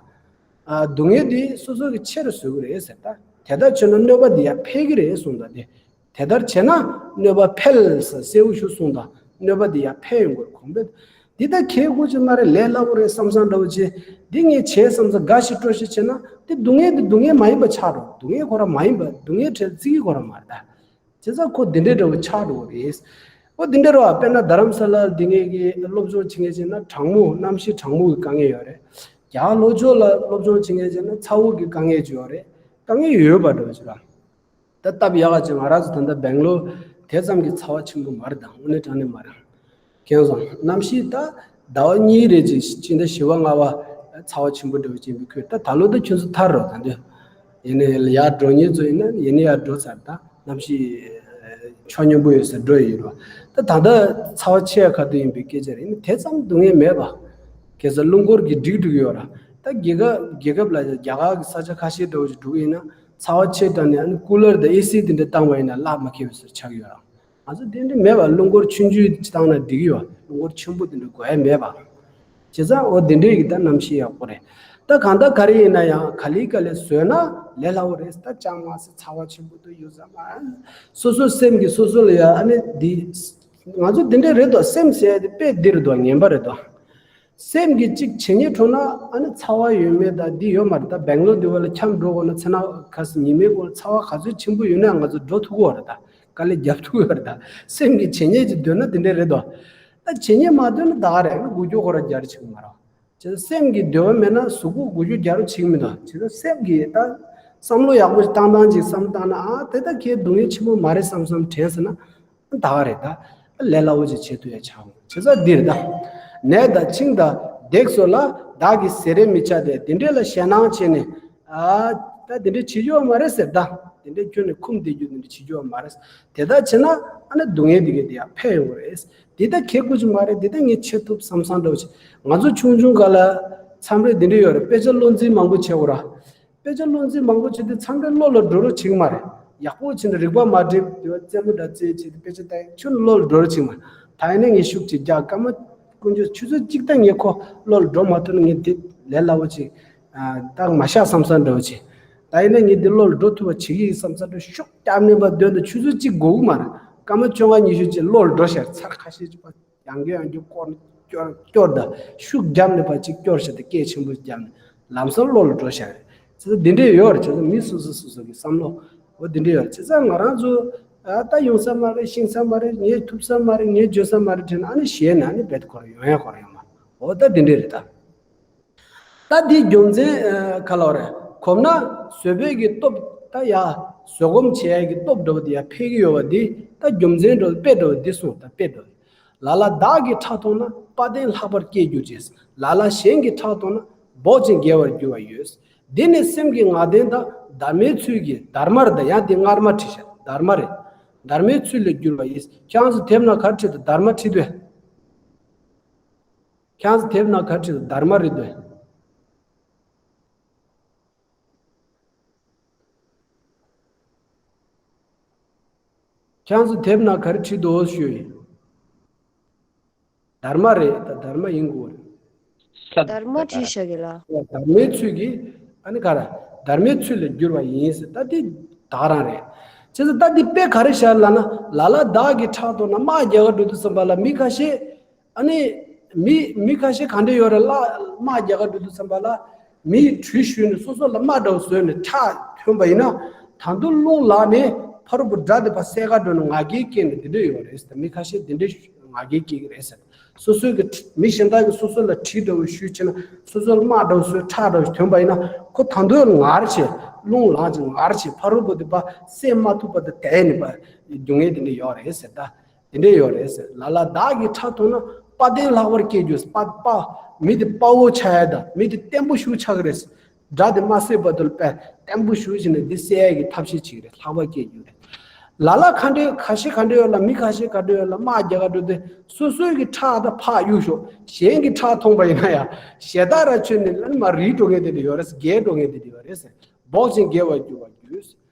ཨ་སྡུག་བསྔལ་དེ་སོ་སོ་གི་ཆེ་རུ་བཟོ་གི་རེད་ཟེར་ད། དེ་ལྟར་བྱས་ན་གནོད་པ་འདི་ཡང་འཕེལ་གི་རེད་གསུངས་ད་དེ། དེ་ལྟར་བྱས་ན་གནོད་པ་འཕེལ་ཟེར་གསལ་པོ་ཞིག་གསུངས་ད། གནོད་པ་འདི་ཡང་འཕེལ་ཡོང་གི་རེད་གོང་འཕེལ། འདི་ད་གལ་དགོས་ཀྱི་མ་རེད། ལས་སླ་པོ་རེད་བསམ་བསམ་འདྲ་བོ་བྱས། འདི་ངས་བྱས་བསམ་ས་དགའ་ཞིག་སྤྲོ་ཞིག་བྱས་ན་དེ་སྡུག་བསྔལ་འདི་སྡུག་བསྔལ་མ་ཡིན་པ་ཆགས་འགྲོ། སྡུག་བསྔལ་ཁོ་རང་མ་ཡིན་པ་སྡུག་བསྔལ་བྲལ་བརྩི་གི་ཁོ་རང་མ་རེད་ད། བྱས་ཙང་ཁོ་འདི་འདྲའི་འདྲ་བོ་ཆགས་འགྲོ་གི་རེད། ཨོ་འདི་འདྲ་རེད་བ། དཔེར་ན་རྡ་རམ་ས་ལ་འདི་ངེད་ཀྱི་སློབ་སྦྱོང་བྱེད་མཁན་བྱས་ན་གྲང་མོ་གནམ་གཤིས་གྲང་མོ་གི་དཀའ་ངལ་ཡོད་རེད། རྒྱ་གར་ལྷོ་ཕྱོགས་ལ་སློབ་སྦྱོང་བྱེད་མཁན་བྱས་ན་ཚ་བོ་གི་དཀའ་ངལ་ཅིག་ཡོད་རེད། དཀའ་ངལ་ཡོད་པ་འདྲ་བོ་ཅིག་ར། ད་སྟབས་ཡག་ག་ཅིག་ང་རང་ཚོ་ད་ལྟ་སྦེང་ལོར་དེ་ཙམ་གྱི་ཚ་བ་ཆེན་པོ་མ་རེད་ད། དངོས་གནས་དྲང་གནས་མ་རེད། མཁྱེན་སོང་། གནམ་གཤིས་ད་ཟླ་བ་གཉིས་རེ་ཅིག་སྤྱི་ཟླ་བཞི་པ་ལྔ་པ་ཚ་བ་ཆེན་པོ་འདྲ་བོ་ཅིག་ཡིན་པའི་ཁུལ་ད་ད་ལོ་ད་ཁྱོད་ཚོ་ཐར་རོགས་ད་འདོད། ཡིན་ནའི་ཡར་འགྲོ་མཁན་ཚོ་ཡིན་ན་ཡིན་ནའི་ཡར་འགྲོ་ཚར་ད་གནམ་གཤིས་ཆོ་སྙོམས་པོ་ཡོད་སར་འགྲོ་ཡི་ཡོད་རེད་བ། ད་ད་ལྟ་ཚ་བ་ཆེ་ཡ་ཁ་ཐུག་ཡིན་པའི་སྐད་ཆ་རེད། ཡིན་ནའི་དེ་ཙམ་སྡུག་བསྔལ་མེད་པ། གལ་སྲིད་རླུང་འཁོར་གྱིས་སྒྲིག་འགྲོ་གི་ཡོད་ར། ད་རྒྱལ་ཁབ་རྒྱལ་ཁབ་ལ་རྒྱ་གར་གྱི་ས་ཆ་ཁ་ཤས་འདྲ་བོ་ཞིག་འགྲོ་གི་ཡིན་ན་ཚ་བ་ཆེ་དྲགས་ནས་ཨ་ནི་ཀུ་ལར་དང་ཨེ་སི་དེ་འདྲ་བཏང་བ་ཡིན་ན་གླགས་མ་ཁེལ་བའི་ཟུར་ཆགས་ཀྱི་ཡོད་ར། ང་ཚོ་དེ་འདྲ་མེད་པ། རླུང་འཁོར་ཆུང་ཆུང་བཏང་ན་འགྲིག་གི་ཡོད། རླུང་འཁོར་ཆེན་པོ་དེ་འདྲ་དགོས་ཡ་མེད་པ། བྱས་ཙང་འོ་དེ་འདྲའི་གི་ད་གནམ་གཤིས་ཡག་པོ་རེད། ད་གང་ལྟར་ག་རེ་ཡིན་ན་ཡང་ག་ལེ་ག་ལེ་བཟོས་ན་ལས་སླ་བོ་རེད། ད་ཅང་མ་ཟིན་ཚ་བ་ཆེན་པོ་དུ་ཡོད་ས་མ། སོ་སོ་སེམས་ཀྱི་སོ་སོ་ལ་ཡ་ཨ་ནི་འདི། ང་ཚོ་དེ་འདྲ་རེད་དོ། སེམས་ཟེར་ཡ་དེ་དཔེ་འདི་རེད་དོ། ངན་པ་རེད་དོ། སེམས་ཀྱི་གཅིག་བྱེད་ཉེས་འཕྲོ་ན་ཨ་ནི་ཚ་བ་ཡོད་མེད་ད་འདི་ཡོད་མ་རེད། ད་སྦེང་ལོར་འདི་བ་ལ་འཁྱམས་འགྲོ་དགོས་ན་ཚེ་ན་ཁ་སི་ཉི་མའི་སྐོར་ཚ་བ་ག་ཚོད་ཆེན་པོ་ཡོད་ན་ང་ཚོ་འགྲོ་ཐུབ་ཀྱི་ཡོད་རེད། ད་དཀའ་ལས་རྒྱབ་ཐུབ་ཀྱི་ཡོད་རེད། ད་སེམས་ཀྱི་བྱེད་ཉེས་ཅིག་འདོད་ན་དེ་འདྲ་རེད་དོ། ད་བྱེད་ཉེས་མ་འདོད་ན་ད་ག་རེད། ཨ་ནི་འགུལ་སྐྱོད་ཁོ་ར་རྒྱག་རེ་བྱེད་ཀྱི་མ་རེད། བྱས་ཙང་སེམས་ཀྱི་འདོད་པ་མེད་ན་གཟུགས་པོ་འགུལ་སྐྱོད་རྒྱག་རེ་བྱེད་ཀྱི་མི་འདུག་བྱས་ཙང་སེམས་ཀྱི་ད་བསམ་བློ་ཡག་པོ་ཞིག་བཏང་སྟངས་ཅིག་བསམ་བློ་བཏང་ན་ཨ་དེ་ད་ཁྱེད་སྡུག་བསྔལ་ཆེན་པོ་མ་རེད་བསམ་བསམ་དྲན་ཟེར་ན། ད་ག་རེད་ད། ལས་སླ་བོ་ཅིག་བྱེད་ཐུབ་ཡ་ཆགས་འོང་། བྱས་ཙང་འདིར་ད། ནད་དང་འཆིང་དང་བརྡེག་སོགས་ལ། བདག་གིས་བཟེ་རེ་མི་བྱ་སྟེ། དེ་འདྲས་ལ་ཞེད་སྣང་བྱས་ནས། ཨ་ད་དེ་འདྲས་བྱེད་རྒྱུ་བ་མ་རེད་ཟེར་ད། དེ་འདྲས་ཁྱོན་ནས་ཁུམས་བསྡད་རྒྱུ་དེ་འདྲས་བྱེད་རྒྱུ་བ་མ་རེད། དེ་ལྟར་བྱས་ན་ཨ་ནི་སྡུག་བསྔལ་འདི་གས་དེ་ཡང་འཕེལ་ཡོང་གི་རེད། འདི་ད་གལ་དགོས་ཅིག་མ་རེད། འདི་ད་ངས་བྱེད་ཐུབ་བསམ་བསམ་འདྲ་བོ་ཅིག་ང་ཚོ་ཆུང་ཆུང་སྒང་ལ་མཚམས་རེ་འདི་འདྲས་ཡོད་རེད། དཔེ་ཆ་བློ་འཛིན་མང་པོ་བྱེད་དགོས་ར། དཔེ་ཆ་བློ་འཛིན་མང་པོ་བྱེད་དུས་མཚམས་རེ་བློ་ལ་འགྲོ་རོགས་བྱེད་ཀྱི་མ་རེད། ཡག་པོ་བྱས་ནས་རིག་པ་མ་བསྒྲིམས་དེ་བ་རྩེད་མོ་འདྲ་རྩེད་བྱེད་དུས་དཔེ་ཆ་ལྟ་ཡི་ཁྱོད་བློ་ལ་འགྲོ་རོགས་བྱེད་ཀྱི་མ་རེད། ད་ཡིན་ན་ངས་ཤུགས་ཅིག་རྒྱག་སྐར་མ་དཀོན་མཆོག་ཆུ་ཚོད་གཅིག་ད་ངས་ཁོ་བློ་ལ་འགྲོ་མ་ཐུབ་ན་ངས་དེ་ལས་སླ་བོ་ཅིག་ད་མ་བཞག་བསམ་བསམ་འདྲ་བོ་བྱེད། ད་ཡིན་ན་ངས་འདི་བློ་ལ་འགྲོ་ཐུབ་པ་བྱེད་ཀྱི་ཡིན་བསམ་བསམ་འདྲ་ཤུགས་རྒྱབ་ནས་པ་འདོན་དུ་ཆུ་ཚོད་གཅིག་འགོར་གྱི་མ་རེད། སྐར་མ་བཅོ་ལྔ་ཉི་ཤུ་ཅིག་བློ་ལ་འགྲོ་ཤར་ཚར་ཁ་ཤས་ཅིག་པ། ཡང་བསྐྱར་ཡང་བསྐྱར་སྐྱོར་སྐྱོར་སྐྱོར་དང་ཤུགས་བརྒྱབ་ནས་ཕར་ཅིག་སྐྱོར་བྱས་ཏེ་སྐད་ཆེན་པོ་བརྒྱབ་ནས་ལམ་སང་བློ་ལ་འགྲོ་བཞག་རེད། བྱས་ཙང་འདི་འདྲས་ཡོད་རེད། བྱས་ཙང་མི་སོ་སོ་སོ་སོ་གི་བསམ་བློ་འོ་འདི་འདྲས་ཡོད་རེད། བྱས་ཙང་ང་རང་ཚོ་ཨ་ད་ཡོང་ས་མ་རེད། ཤེས་ས་མ་རེད། ངས་ཐུབ་ས་མ་རེད། ངས་འཇོན་ས་མ་རེད་དྲན་ན་ཨ་ནི་ཞེད་ནས་ཨ་ནི་རྦད་དེ་ཁོ་རང་ཡོང་ཡ་ཁོ་རང་ཡོང་མ། འོ་ད་འདི་འདྲས་རེད་ད། ད་འདིའི་རྒྱུ་མཚན་ཨ་ག་ལ་བ་རེད། གོམས་ན་བཟོད་པའི་གི་སྟོབས་ད་ཡ་བཟོད་སྒོམ་བྱེད་ཡ་གི་སྟོབས་འདྲ་བོ་དེ་ཡ་འཕེལ་གི་ཡོད་པ་འདི་ད་རྒྱུ་མཚན་འདྲ་བོ་དཔེ་འདྲ་བོ་འདི་གསུངས། ད་དཔེ་འདྲ་བོ། ལ་ལ་བདག་གིས་ཕྲག་མཐོང་ན། དཔའ་གདེང་ལྷག་པར་སྐྱེ་འགྱུར་ཅིང་། ལ་ལ་གཞན་གྱིས་ཕྲག་མཐོང་ན། འབོག་ཅིང་བརྒྱལ་བར་འགྱུར་བ་ཡོད། འདི་ནི་སེམས་ཀྱི་ངང་བརྟན་དང་། སྡར་མའི་ཚུལ་གྱིས་སྡར་མར་ད་ཡང་འདི་སྔར་མ་བྲིས་ཤག་སྡར་མ་རེད། སྡར་མའི་ཚུལ་ལས་བསྒྱུར་བ་ཡིན། ཁྱེད་རང་ཚོ་དེབ་ནང་ག་རེ་བྲིས་འདུག་སྡར་མ་བྲིས་འདུག་ཁྱེད་རང་ཚོ་དེབ་ནང་ག་རེ་བྲིས་འདུག་སྡར་མ་རེད་འདུག་ཁྱེད་ཚོ་དེབ་ནང་ག་རེ་བྲིས་འདུག་ཞུས་ཡིན། དྷརྨ་རེད། ད་དྷརྨ་ཡིན་དགོས་རེད། ད་དྷརྨ་བྲིས་བཞག་གི་ལ། དྷརྨའི་ཚུལ་གྱིས་ཨ་ནི་ག་ར་དྷརྨའི་ཚུལ་ལ་བསྒྱུར་བ་ཡིན་ཟེར། ད་འདི་ད་ག་རང་རེད། བྱས་ཙང་ད་འདི་དཔེ་ག་རེ་བཞག་ལབ་ན། ལ་ལ་བདག་གིས་ཁྲག་འཐུང་ན། དམག་རྒྱག་ག་འགྲོ་དུས་ཙམ་པ་ལ་མི་ཁ་ཤས། ཨ་ནི་མི་མི་ཁ་ཤས་ག་འདྲ་ཡོད་རེད་ལ། དམག་རྒྱག་ག་འགྲོ་དུས་ཙམ་པ་ལ་མིས་གྲོས་ཞུས་ནས་སོ་སོ་ལ་དམག་འདྲ་བོ་བཟོས་ནས་ཁྲག་ཐོན་པ་ཡིན་ན། ད་དུང་རླུང་ལངས་ནས་ཕ་རོལ་པོ་དགྲ་དེ་ཕར་བསད་ག་འགྲོ་ནས་ང་རྒྱལ་སྐྱེས་ནས་འདི་འདྲ་ཡོད་རེད་ཟེར། མི་ཁ་ཤས་འདི་འདྲ་ང་རྒྱལ་སྐྱེ་གི་རེད་ཟེར། སོ་སོའི་གི་མི་གཞན་དག་གིས་སོ་སོ་ལ་གྲོས་འདྲ་བོ་ཞུས་བྱས་ན། སོ་སོ་ལ་དམག་འདྲ་བོ་བཟོས། ཁྲག་འདྲ་བོ་ཐོན་པ་ཡིན་ན། ཁོ་ད་དུང་ངར་བྱས། རླུང་ལངས་བྱས་ངར་བྱས། ཕ་རོལ་པོ་དེ་ཕར་བསད་མ་ཐུབ་པ་དེ་དེད་ནས་ཕར་རྒྱུག་མཁན་དེ་འདྲ་ཡོད་རེད་ཟེར། ད་དེ་འདྲ་ཡོད་རེད་ཟེར། ལ་ལ་བདག་གིས་ཁྲག་འཐུང་ན། དཔའ་གདེང་ལྷག་པར་སྐྱེ་འགྱུར། དཔའ་དཔའ་མི་དེ་དཔའ་བོ་ཆགས་ཡ་དང་། མི་དེ་བརྟན་པོ་ཞིག་ཆགས་ཀྱི་རེད། དགྲ་དེ་མ་བསད་བར་དུ་དཔེ་བརྟན་པོ་ཞིག་བྱས་ནས་འདི་བསད་ཡ་གི་ཐབས་ཤེས་བྱེད་ཀྱི་རེད། ལྷག་པར་སྐྱེ་འགྱུར་རེད། ལ་ལ་ག་འདྲ་ཁ་ཤས་ག་འདྲ་ཡོད་ལ། མི་ཁ་ཤས་ག་འདྲ་ཡོད་ལ། དམག་རྒྱག་ག་འགྲོ་དུས་སོ་སོའི་གི་ཁྲག་ད་ཕར་གཡུག་ཞོག་གཞན་གྱི་ཁྲག་འཐུང་པ་ཡིན་ན་ཡང་ཞེ་ད་ར་ཆོད་ནས་ཨ་ནི་མར་རིལ་འགྲོ་མཁན་དེ་འདྲ་ཡོད་རེད། རྒས་འགྲོ་མཁན་དེ་འདྲ་ཡོད་རེད་ཟེར། འབོག་ཅིང་རྒས་པར་འགྱུར་བར་འགྱུར་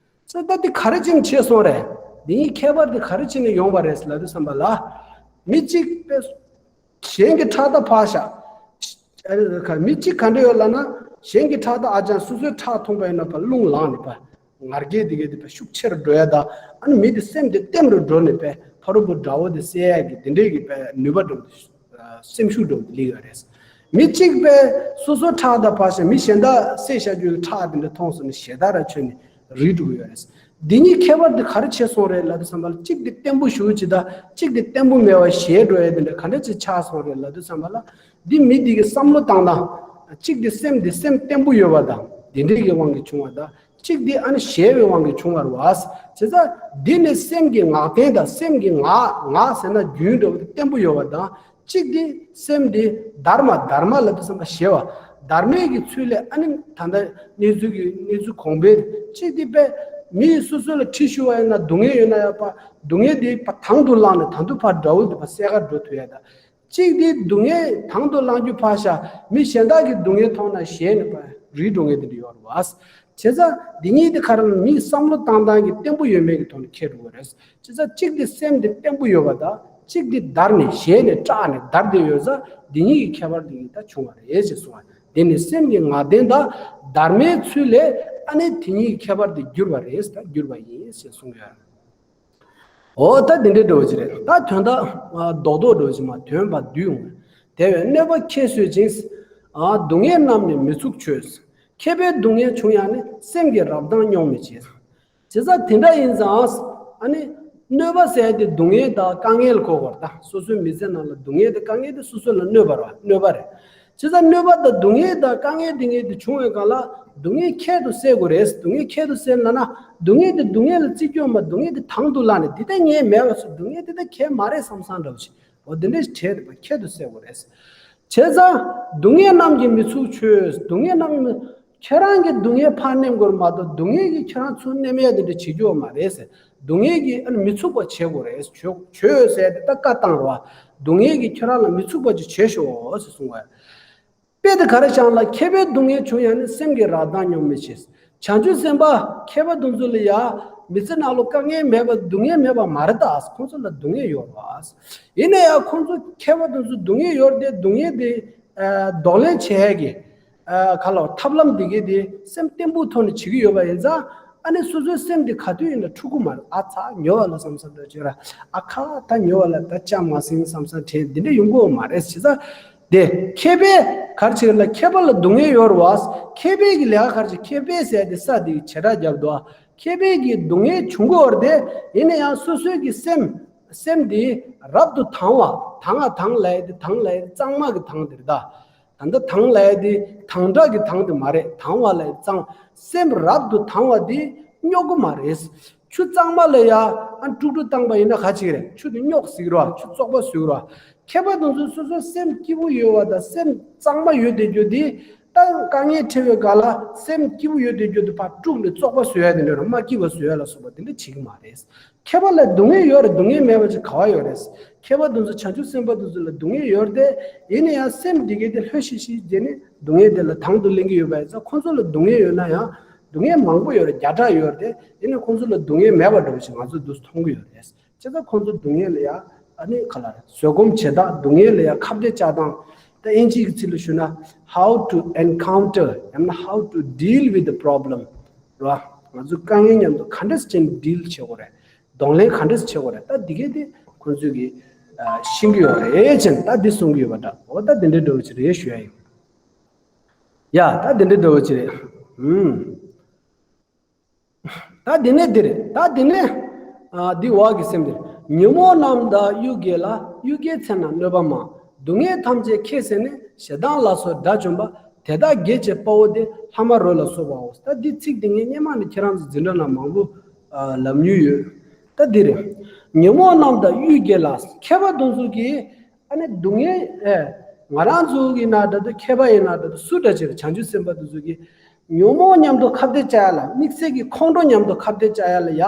ཟེར། ད་འདི་ག་རེ་བྱས་ནས་བྱས་སོང་རེད། འདི་གཉིས་ཁྱད་པར་འདི་ག་རེ་བྱས་ནས་ཡོང་བ་རེད་ལབ་དུས་ཙམ་པ་ལ། མི་གཅིག་པས་གཞན་གྱི་ཁྲག་ད་ཕར་བཞག་མི་གཅིག་ག་འདྲ་ཡོད་ལབ་ན། གཞན་གྱི་ཁྲག་ད་ཨ་ཅང་སོ་སོའི་ཁྲག་འཐུང་པ་ཡིན་ན་ཕར་རླུང་ལངས་ནས་ཕར་ང་རྒྱལ་དེ་གའི་དེ་ཕར་ཤུགས་ཆེ་རུ་འགྲོ་ཡ་ད། ཨ་ནི་མི་དེ་སེམས་དེ་ལྟེམ་རུ་འགྲོ་ནས་ཕར་ཕ་རོལ་པོ་དགྲ་བོ་དེ་བསད་ཡ་གི་དེ་འདྲའི་གི་ཕར་ནུས་པ་འགྲོ། སེམས་ཤུགས་འགྲོ་དེ་ལི་ཡོད་རེད། མི་གཅིག་པས་སོ་སོ་ཁྲག་དང་ཕར་བཞག་མི་གཞན་དག་བསད་བཞག་རྒྱུའི་ཁྲག་དེ་འདྲ་མཐོང་སོང་ནས་ཞེ་ད་ར་ཆོད་ནས་རིལ་འགྲོ་གི་ཡོད་རེད། འདི་གཉིས་ཁྱད་པར་དེ་ག་རེ་ཕྱེ་སོང་རེད་ལབ་དུས་ཙམ་པ་ལ། གཅིག་དེ་བརྟན་པོ་ཞེ་པོ་ཅིག་དང་གཅིག་དེ་བརྟན་པོ་མེད་པ་ཞེ་འགྲོ་ཡས་དེ་འདྲ་ག་འདྲ་ཅིག་ཆགས་སོང་རེད་ལབ་དུས་ཙམ་པ་ལ། འདི་མི་འདི་གི་བསམ་བློ་བཏང་སྟངས། གཅིག་དེ་སེམས་དེ་སེམས་བརྟན་པོ་ཡོད་པ་དང་དེ་འདྲའི་གི་དབང་གིས་བྱུང་བ་དང་། གཅིག་དེ་ཨ་ནི་ཞེ་བའི་དབང་གིས་བྱུང་བ་རེད་བ། བྱས་ཙང་འདི་ནི་སེམས་ཀྱི་ངག་རྟེན་དང་། སེམས་ཀྱི་ངག་ངག་ཟེར་ན་རྒྱུན་འདྲ་བོ་དེ་བརྟན་པོ་ཡོད་པ་དང་། གཅིག་དེ་སེམས་དེ་དྷརྨ། དྷརྨ་ལབ་དུས་ཙམ་པ་ཞེ་བ། དྷརྨའི་གི་ཚུལ་ལས་ཨ་ནི་ད་ལྟ་གནས་ཚུལ་གྱི་གནས་ཚུལ་གོང་འཕེལ། གཅིག་དེ་དཔེ་མིས་སོ་སོ་ལ་གྲོས་ཞུ་བ་ཡིན་ན་སྡུག་བསྔལ་ཡོད་ན་ཡང་ཕར་སྡུག་བསྔལ་དེ་ཕར་དང་དུ་བླངས་ནས་ད་དུང་ཕར་དགྲ་བོ་དེ་ཕར་བསད་ག་འགྲོ་ཐུབ་ཡ་དང་། གཅིག་དེ་སྡུག་བསྔལ་དང་དུ་བླང་རྒྱུ་ཕར་བཞག་མི་གཞན་དག་གི་སྡུག་བསྔལ་མཐོང་ན་ཞེད་ནས་ཕར་རིལ་འགྲོ་མཁན་དེ་འདྲ་ཡོད་རེད་བ། བྱས་ཙང་འདི་གཉིས་དེ་ག་རེ་ལབ་ན་མིའི་བསམ་བློ་བཏང་སྟངས་ཀྱི་བརྟན་པོ་ཡོད་མེད་ཀྱི་ཐོག་ནས་ཁྱད་འགྲོ་གི་རེད། བྱས་ཙང་གཅིག་དེ་སེམས་དེ་བརྟན་པོ་ཡོད་པ་དང་། གཅིག་དེ་བརྡར་ནས་ཞེད་ནས་སྐྲག་ནས་བརྡར་བསྡད་ཡོད་ཙང་འདི་གཉིས་ཀྱི་ཁྱད་པར་འདི་གཉིས་ད་བྱུང་བ་རེད་ཅེས་གསུངས་པ། འདི་ནི་སེམས་ཀྱི་ངག་རྟེན་དང་དྷརྨའི་ཚུལ་ལས་ཨ་ནི་དེ་གཉིས་ཀྱི་ཁྱད་པར་དེ་གྱུར་པ་རེད། ད་གྱུར་པ་ཡིན་ཞེས་གསུངས་ཡོད། འོ་ད་འདི་འདྲའི་འདྲ་བོ་ཅིག་རེད། ད་དོན་དག་རྡོག་རྡོག་འདྲ་བོ་ཅིག་མར་དོན་པ་བསྡུས་ཡོང་བས། དེ་བས་གནོད་པ་ཁྱད་གསོད་ཅིང་། སྡུག་བསྔལ་རྣམས་ནི་མི་ཚུགས་ཆོས། མཁས་པས་སྡུག་བསྔལ་བྱུང་ཡང་ནི། སེམས་ཀྱི་རབ་དང་རྙོག་མི་བྱེད། བྱས་ཙང་དེ་འདྲ་ཡིན་ཙང་ཨ་ནི་གནོད་པ་ཟེར་དེ་སྡུག་བསྔལ་དང་དཀའ་ངལ་གོ་དགོས་རེད། ད་སོ་སོའི་མི་ཚེ་ནང་ལ་སྡུག་བསྔལ་དང་དཀའ་ངལ་དེ་སོ་སོ་ལ་གནོད་པ་རེད་བ། གནོད་པ་རེད། བྱས་ཙང་གནོད་པ་དང་སྡུག་བསྔལ་དང་དཀའ་ངལ་དེ་ངེས་དེ་བྱུང་བའི་སྒང་ལ་སྡུག་བསྔལ་ཁྱད་དུ་བསད་དགོས་རེད། སྡུག་བསྔལ་ཁྱད་དུ་བསད་ལབ་ན་སྡུག་བསྔལ་དེ་སྡུག་བསྔལ་ལ་བརྩི་རྒྱུ་མ། སྡུག་བསྔལ་དེ་དང་དུ་བླངས་ནས་འདི་ལྟ་ངས་མེད་པ་བཟོ། སྡུག་བསྔལ་དེ་ལྟ་གལ་མ་རེད་བསམ་བསམ་འདྲ་བོ་ཞིག་འོ་དེ་འདྲ་ཞིག་བྲལ་ཏེ་ཕར་ཁྱད་དུ་བསད་དགོས་རེད། བྱས་ཙང་སྡུག་བསྔལ་རྣམས་ཀྱིས་མི་ཚུགས་ཆོས། སྡུག་བསྔལ་རྣམས་ཀྱིས་མི། ཁྱེད་རང་གིས་སྡུག་བསྔལ་ཕར་ནེམ་དགོས་མ་གཏོགས་སྡུག་བསྔལ་གྱིས་ཁྱེད་རང་ཚུར་ནེམ་ཡ་དེ་འདྲ་བྱེད་རྒྱུ་མ་རེད་ཟེར། སྡུག་བསྔལ་གྱིས་ཨ་ནི་མི་ཚུགས་པ་བྱེད་དགོས་རེད། ཆོས་ཆོས་ཟེར་དེ་ད་བཀའ་བཏང་རོགས། སྡུག་བསྔལ་གྱིས་ཁྱེད་རང་ལ་མི་ཚུགས་པ་ཅིག་བྱེད་ཤོག་ཟེར་གསུངས་པ། དཔེ་དེ་ག་རེ་བཞག་ལ། མཁས་པས་སྡུག་བསྔལ་བྱུང་ཡང་ནི། སེམས་ཀྱི་རབ་དང་རྙོག་མི་བྱེད། བྱང་ཆུབ་སེམས་དཔའ་མཁས་པ་དེ་ཚོ་ལ་ཡ་མི་ཚེ་ནང་ལོ་དཀའ་ངལ་མེད་པ་སྡུག་བསྔལ་མེད་པ་མ་རེད་ད། ཁོང་ཚོ་ལ་སྡུག་བསྔལ་ཡོད་རེད་བ། ཡིན་ན་ཡང་ཁོང་ཚོ་མཁས་པ་དེ་ཚོ་སྡུག་བསྔལ་ཡོད་དེ་སྡུག་བསྔལ་དེ་གདོང་ལེན་བྱེད་ཡ་གི་ག་ལ་ཐབས་ལམ་དེ་གའི་དེ་སེམས་བརྟན་པོའི་ཐོག་ནས་བྱེད་ཀྱི་ཡོད་པ་ཡིན་ཙང་། ཨ་ནི་སོ་སོའི་སེམས་དེ་ག་དུས་ཡིན་ན་འཁྲུག་གི་མ་རེད། ཨ་ཚ་ཉོ་བ་ལ་བསམ་བསམ་འདྲ་བྱེད་ར། ཨ་ཁ་ད་ཉོ་བ་ལ་ད་ཅང་མ་ཟིན་བསམ་བསམ་དྲན་འདི་འདྲ་ཡོང་གི་ཡོད་མ་རེད། བྱས་ཙང་དེ་མཁས་པས་ག་རེ་བྱེད་ལ། མཁས་པ་ལ་སྡུག་བསྔལ་ཡོད་རེད་བ། མཁས་པའི་གི་ལས་ཀ་ག་རེ་བྱེད། མཁས་པས་ཟེར་དེ་ས་དེ་གི་བྱེ་བྲག་རྒྱབ་འདུག་མཁས་པའི་གི་སྡུག་བསྔལ་བྱུང་གི་ཡོད་རེད་དེ། ཡིན་ན་ཡང་སོ་སོའི་གི་སེམས་སེམས་དེ་རབ་ཏུ་དང་བ། དང་ང་དང་ལབ་ཡ་དེ་དང་ལབ་ཡ་དེ་གཙང་མ་གི་དང་དེ་རེད་ད། ད་ལྟ་དང་ལབ་ཡ་དེ་དང་སྒྲ་གི་དང་དེ་མ་རེད། དང་བ་ལབ་ཡ་གཙང་། སེམས་རབ་ཏུ་དང་བ་དེ་རྙོག་གི་མ་རེད། ཆུ་གཙང་མ་ལ་ཡ་ཨ་དཀྲུག་དཀྲུག་བཏང་པ་ཡིན་ན་ག་ཅིག་རེད། ཆུ་དེ་རྙོག་ཟེར་གི་རེད་བ། ཆུ་བཙོག་པ་བཟོ་གི་རེད་བ། མཁས་པ་དེ་ཚོ་སོ་སོ་སེམས་སྐྱིད་པོ་ཡོད་པ་དང་སེམས་གཙང་མ་ཡོད་བསྡད་རྒྱུ་དེ། ད་དཀའ་ངལ་འཕྲད་པའི་སྒང་ལ་སེམས་སྐྱིད་པོ་ཡོད་བསྡད་རྒྱུ་དེ་ཕར་དཀྲུགས་ནས་བཙོག་པ་བཟོ་ཡ་དེ་འདྲ་རེད། མ་སྐྱིད་པ་བཟོ་ཡ་ལ་སོགས་པ་དེ་འདྲ་བྱེད་ཀྱི་མ་རེད། མཁས་པ་ལ་སྡུག་བསྔལ་ཡོད་རེད། སྡུག་བསྔལ་མེད་པ་ཅིག་ག་བ་ཡོད་རེད། མཁས་པ་དེ་ཚོ་བྱང་ཆུབ་སེམས་དཔའ་དེ་ཚོ་ལ་སྡུག་བསྔལ་ཡོད་རེད་དེ། ཡིན་ན་ཡང་སེམས་དེ་གའི་དེ་ལྷོད་ཤིག་ཤིག་བྱས་ནས་སྡུག་བསྔལ་དེ་ལ་དང་དུ་ལེན་གྱི་ཡོད་པ་ཡིན་ཙང་། ཁོང་ཚོ་ལ་སྡུག་བསྔལ་ཡོད་ན་ཡང་ སྡུག་བསྔལ་མང་པོ་ཡོད་རེད། བརྒྱ་ཕྲག་ཡོད་རེད། དེ་ནས་ཁོང་ཚོ་ལ་སྡུག་བསྔལ་མེད་པ་འདྲ་བོ་ཞིག་ང་ཚོ་འདུག་མཐོང་གི་ཡོད་རེད། བྱས་ཙང་ཁོང་ཚོ་སྡུག་བསྔལ་ལ་ཡ་ཨ་ནི་ག་ལ་རེད། བཟོད་སྒོམ་བྱེད་སྟངས། སྡུག་བསྔལ་ལ་ཡ་ཁ་གཏད་བཅག་སྟངས། ད་དབྱིན་ཇིའི་ཚིག་ལ་ཞུ་ན། How to encounter ཡང་ན་how to deal with the problem རེད་བ། ང་ཚོ་དཀའ་ངལ་མཉམ་དུ་ག་འདྲས་བྱས་ནས་deal བྱེད་དགོས་རེད། གདོང་ལེན་ག་འདྲས་བྱེད་དགོས་རེད། ད་འདི་གས་དེ་ཁོང་ཚོས་ཀྱི་ཨ་ཤེས་ཀྱི་ཡོད་རེད་ཅེས་ད་འདི་གསུང་གི་ཡོད་པ་འདྲ། འོ་ད་འདི་འདྲའི་འདྲ་བོ་ཅིག་རེད་ཞུ་ཡ་ཡིན། ཡ་ད་འདི་འདྲའི་འདྲ་བོ་ཅིག་རེད། ཧུམ། ད་འདི་ནས་འདི་རེད། ད་འདི་ནས་ཨ་འདི་བ་གི་སེམས་འདི་རེད། ཉོན་མོངས་རྣམས་དང་གཡུལ་འགྱེད་ལ། གཡུལ་འགྱེད་ཚེ་ན་གནོད་པ་མང་། སྡུག་བསྔལ་ཐམས་ཅད་ཁྱད་བསད་ནས། ཞེ་སྡང་ལ་སོགས་དགྲ་བཅོམ་པ། དེ་དག་རྒྱལ་བྱེད་དཔའ་བོ་སྟེ། ལྷག་མ་རོ་ལ་སོགས་པའོ། ད་འདི་ཚིག་འདི་ངས་སྔོན་མ་ནས་ཁྱེད་རང་ཚོ་འཛིན་གྲྭ་ནང་མང་པོ་ཨ་ལབ་མྱོང་ཡོད། ད་འདི་རེད། ཉོན་མོངས་རྣམས་དང་གཡུལ་འགྱེད་ལ། མཁས་པ་དེ་ཚོ་གིས་ཨ་ནི་སྡུག་བསྔལ་ཨེ་ང་རང་ཚོ་གི་ན་འདྲ་འདུག་མཁས་པ་ཡིན་ན་འདྲ་འདུག་སུ་འདྲ་ཅིག་རེད། བྱང་ཆུབ་སེམས་དཔའ་དེ་ཚོ་གིས་ཉོན་མོངས་མཉམ་དུ་ཁ་གཏད་བཅག་ཡ་ལ། དམིགས་བསལ་གྱི་ཁོང་ཁྲོ་མཉམ་དུ་ཁ་གཏད་བཅག་ཡ་ལ་ཡ།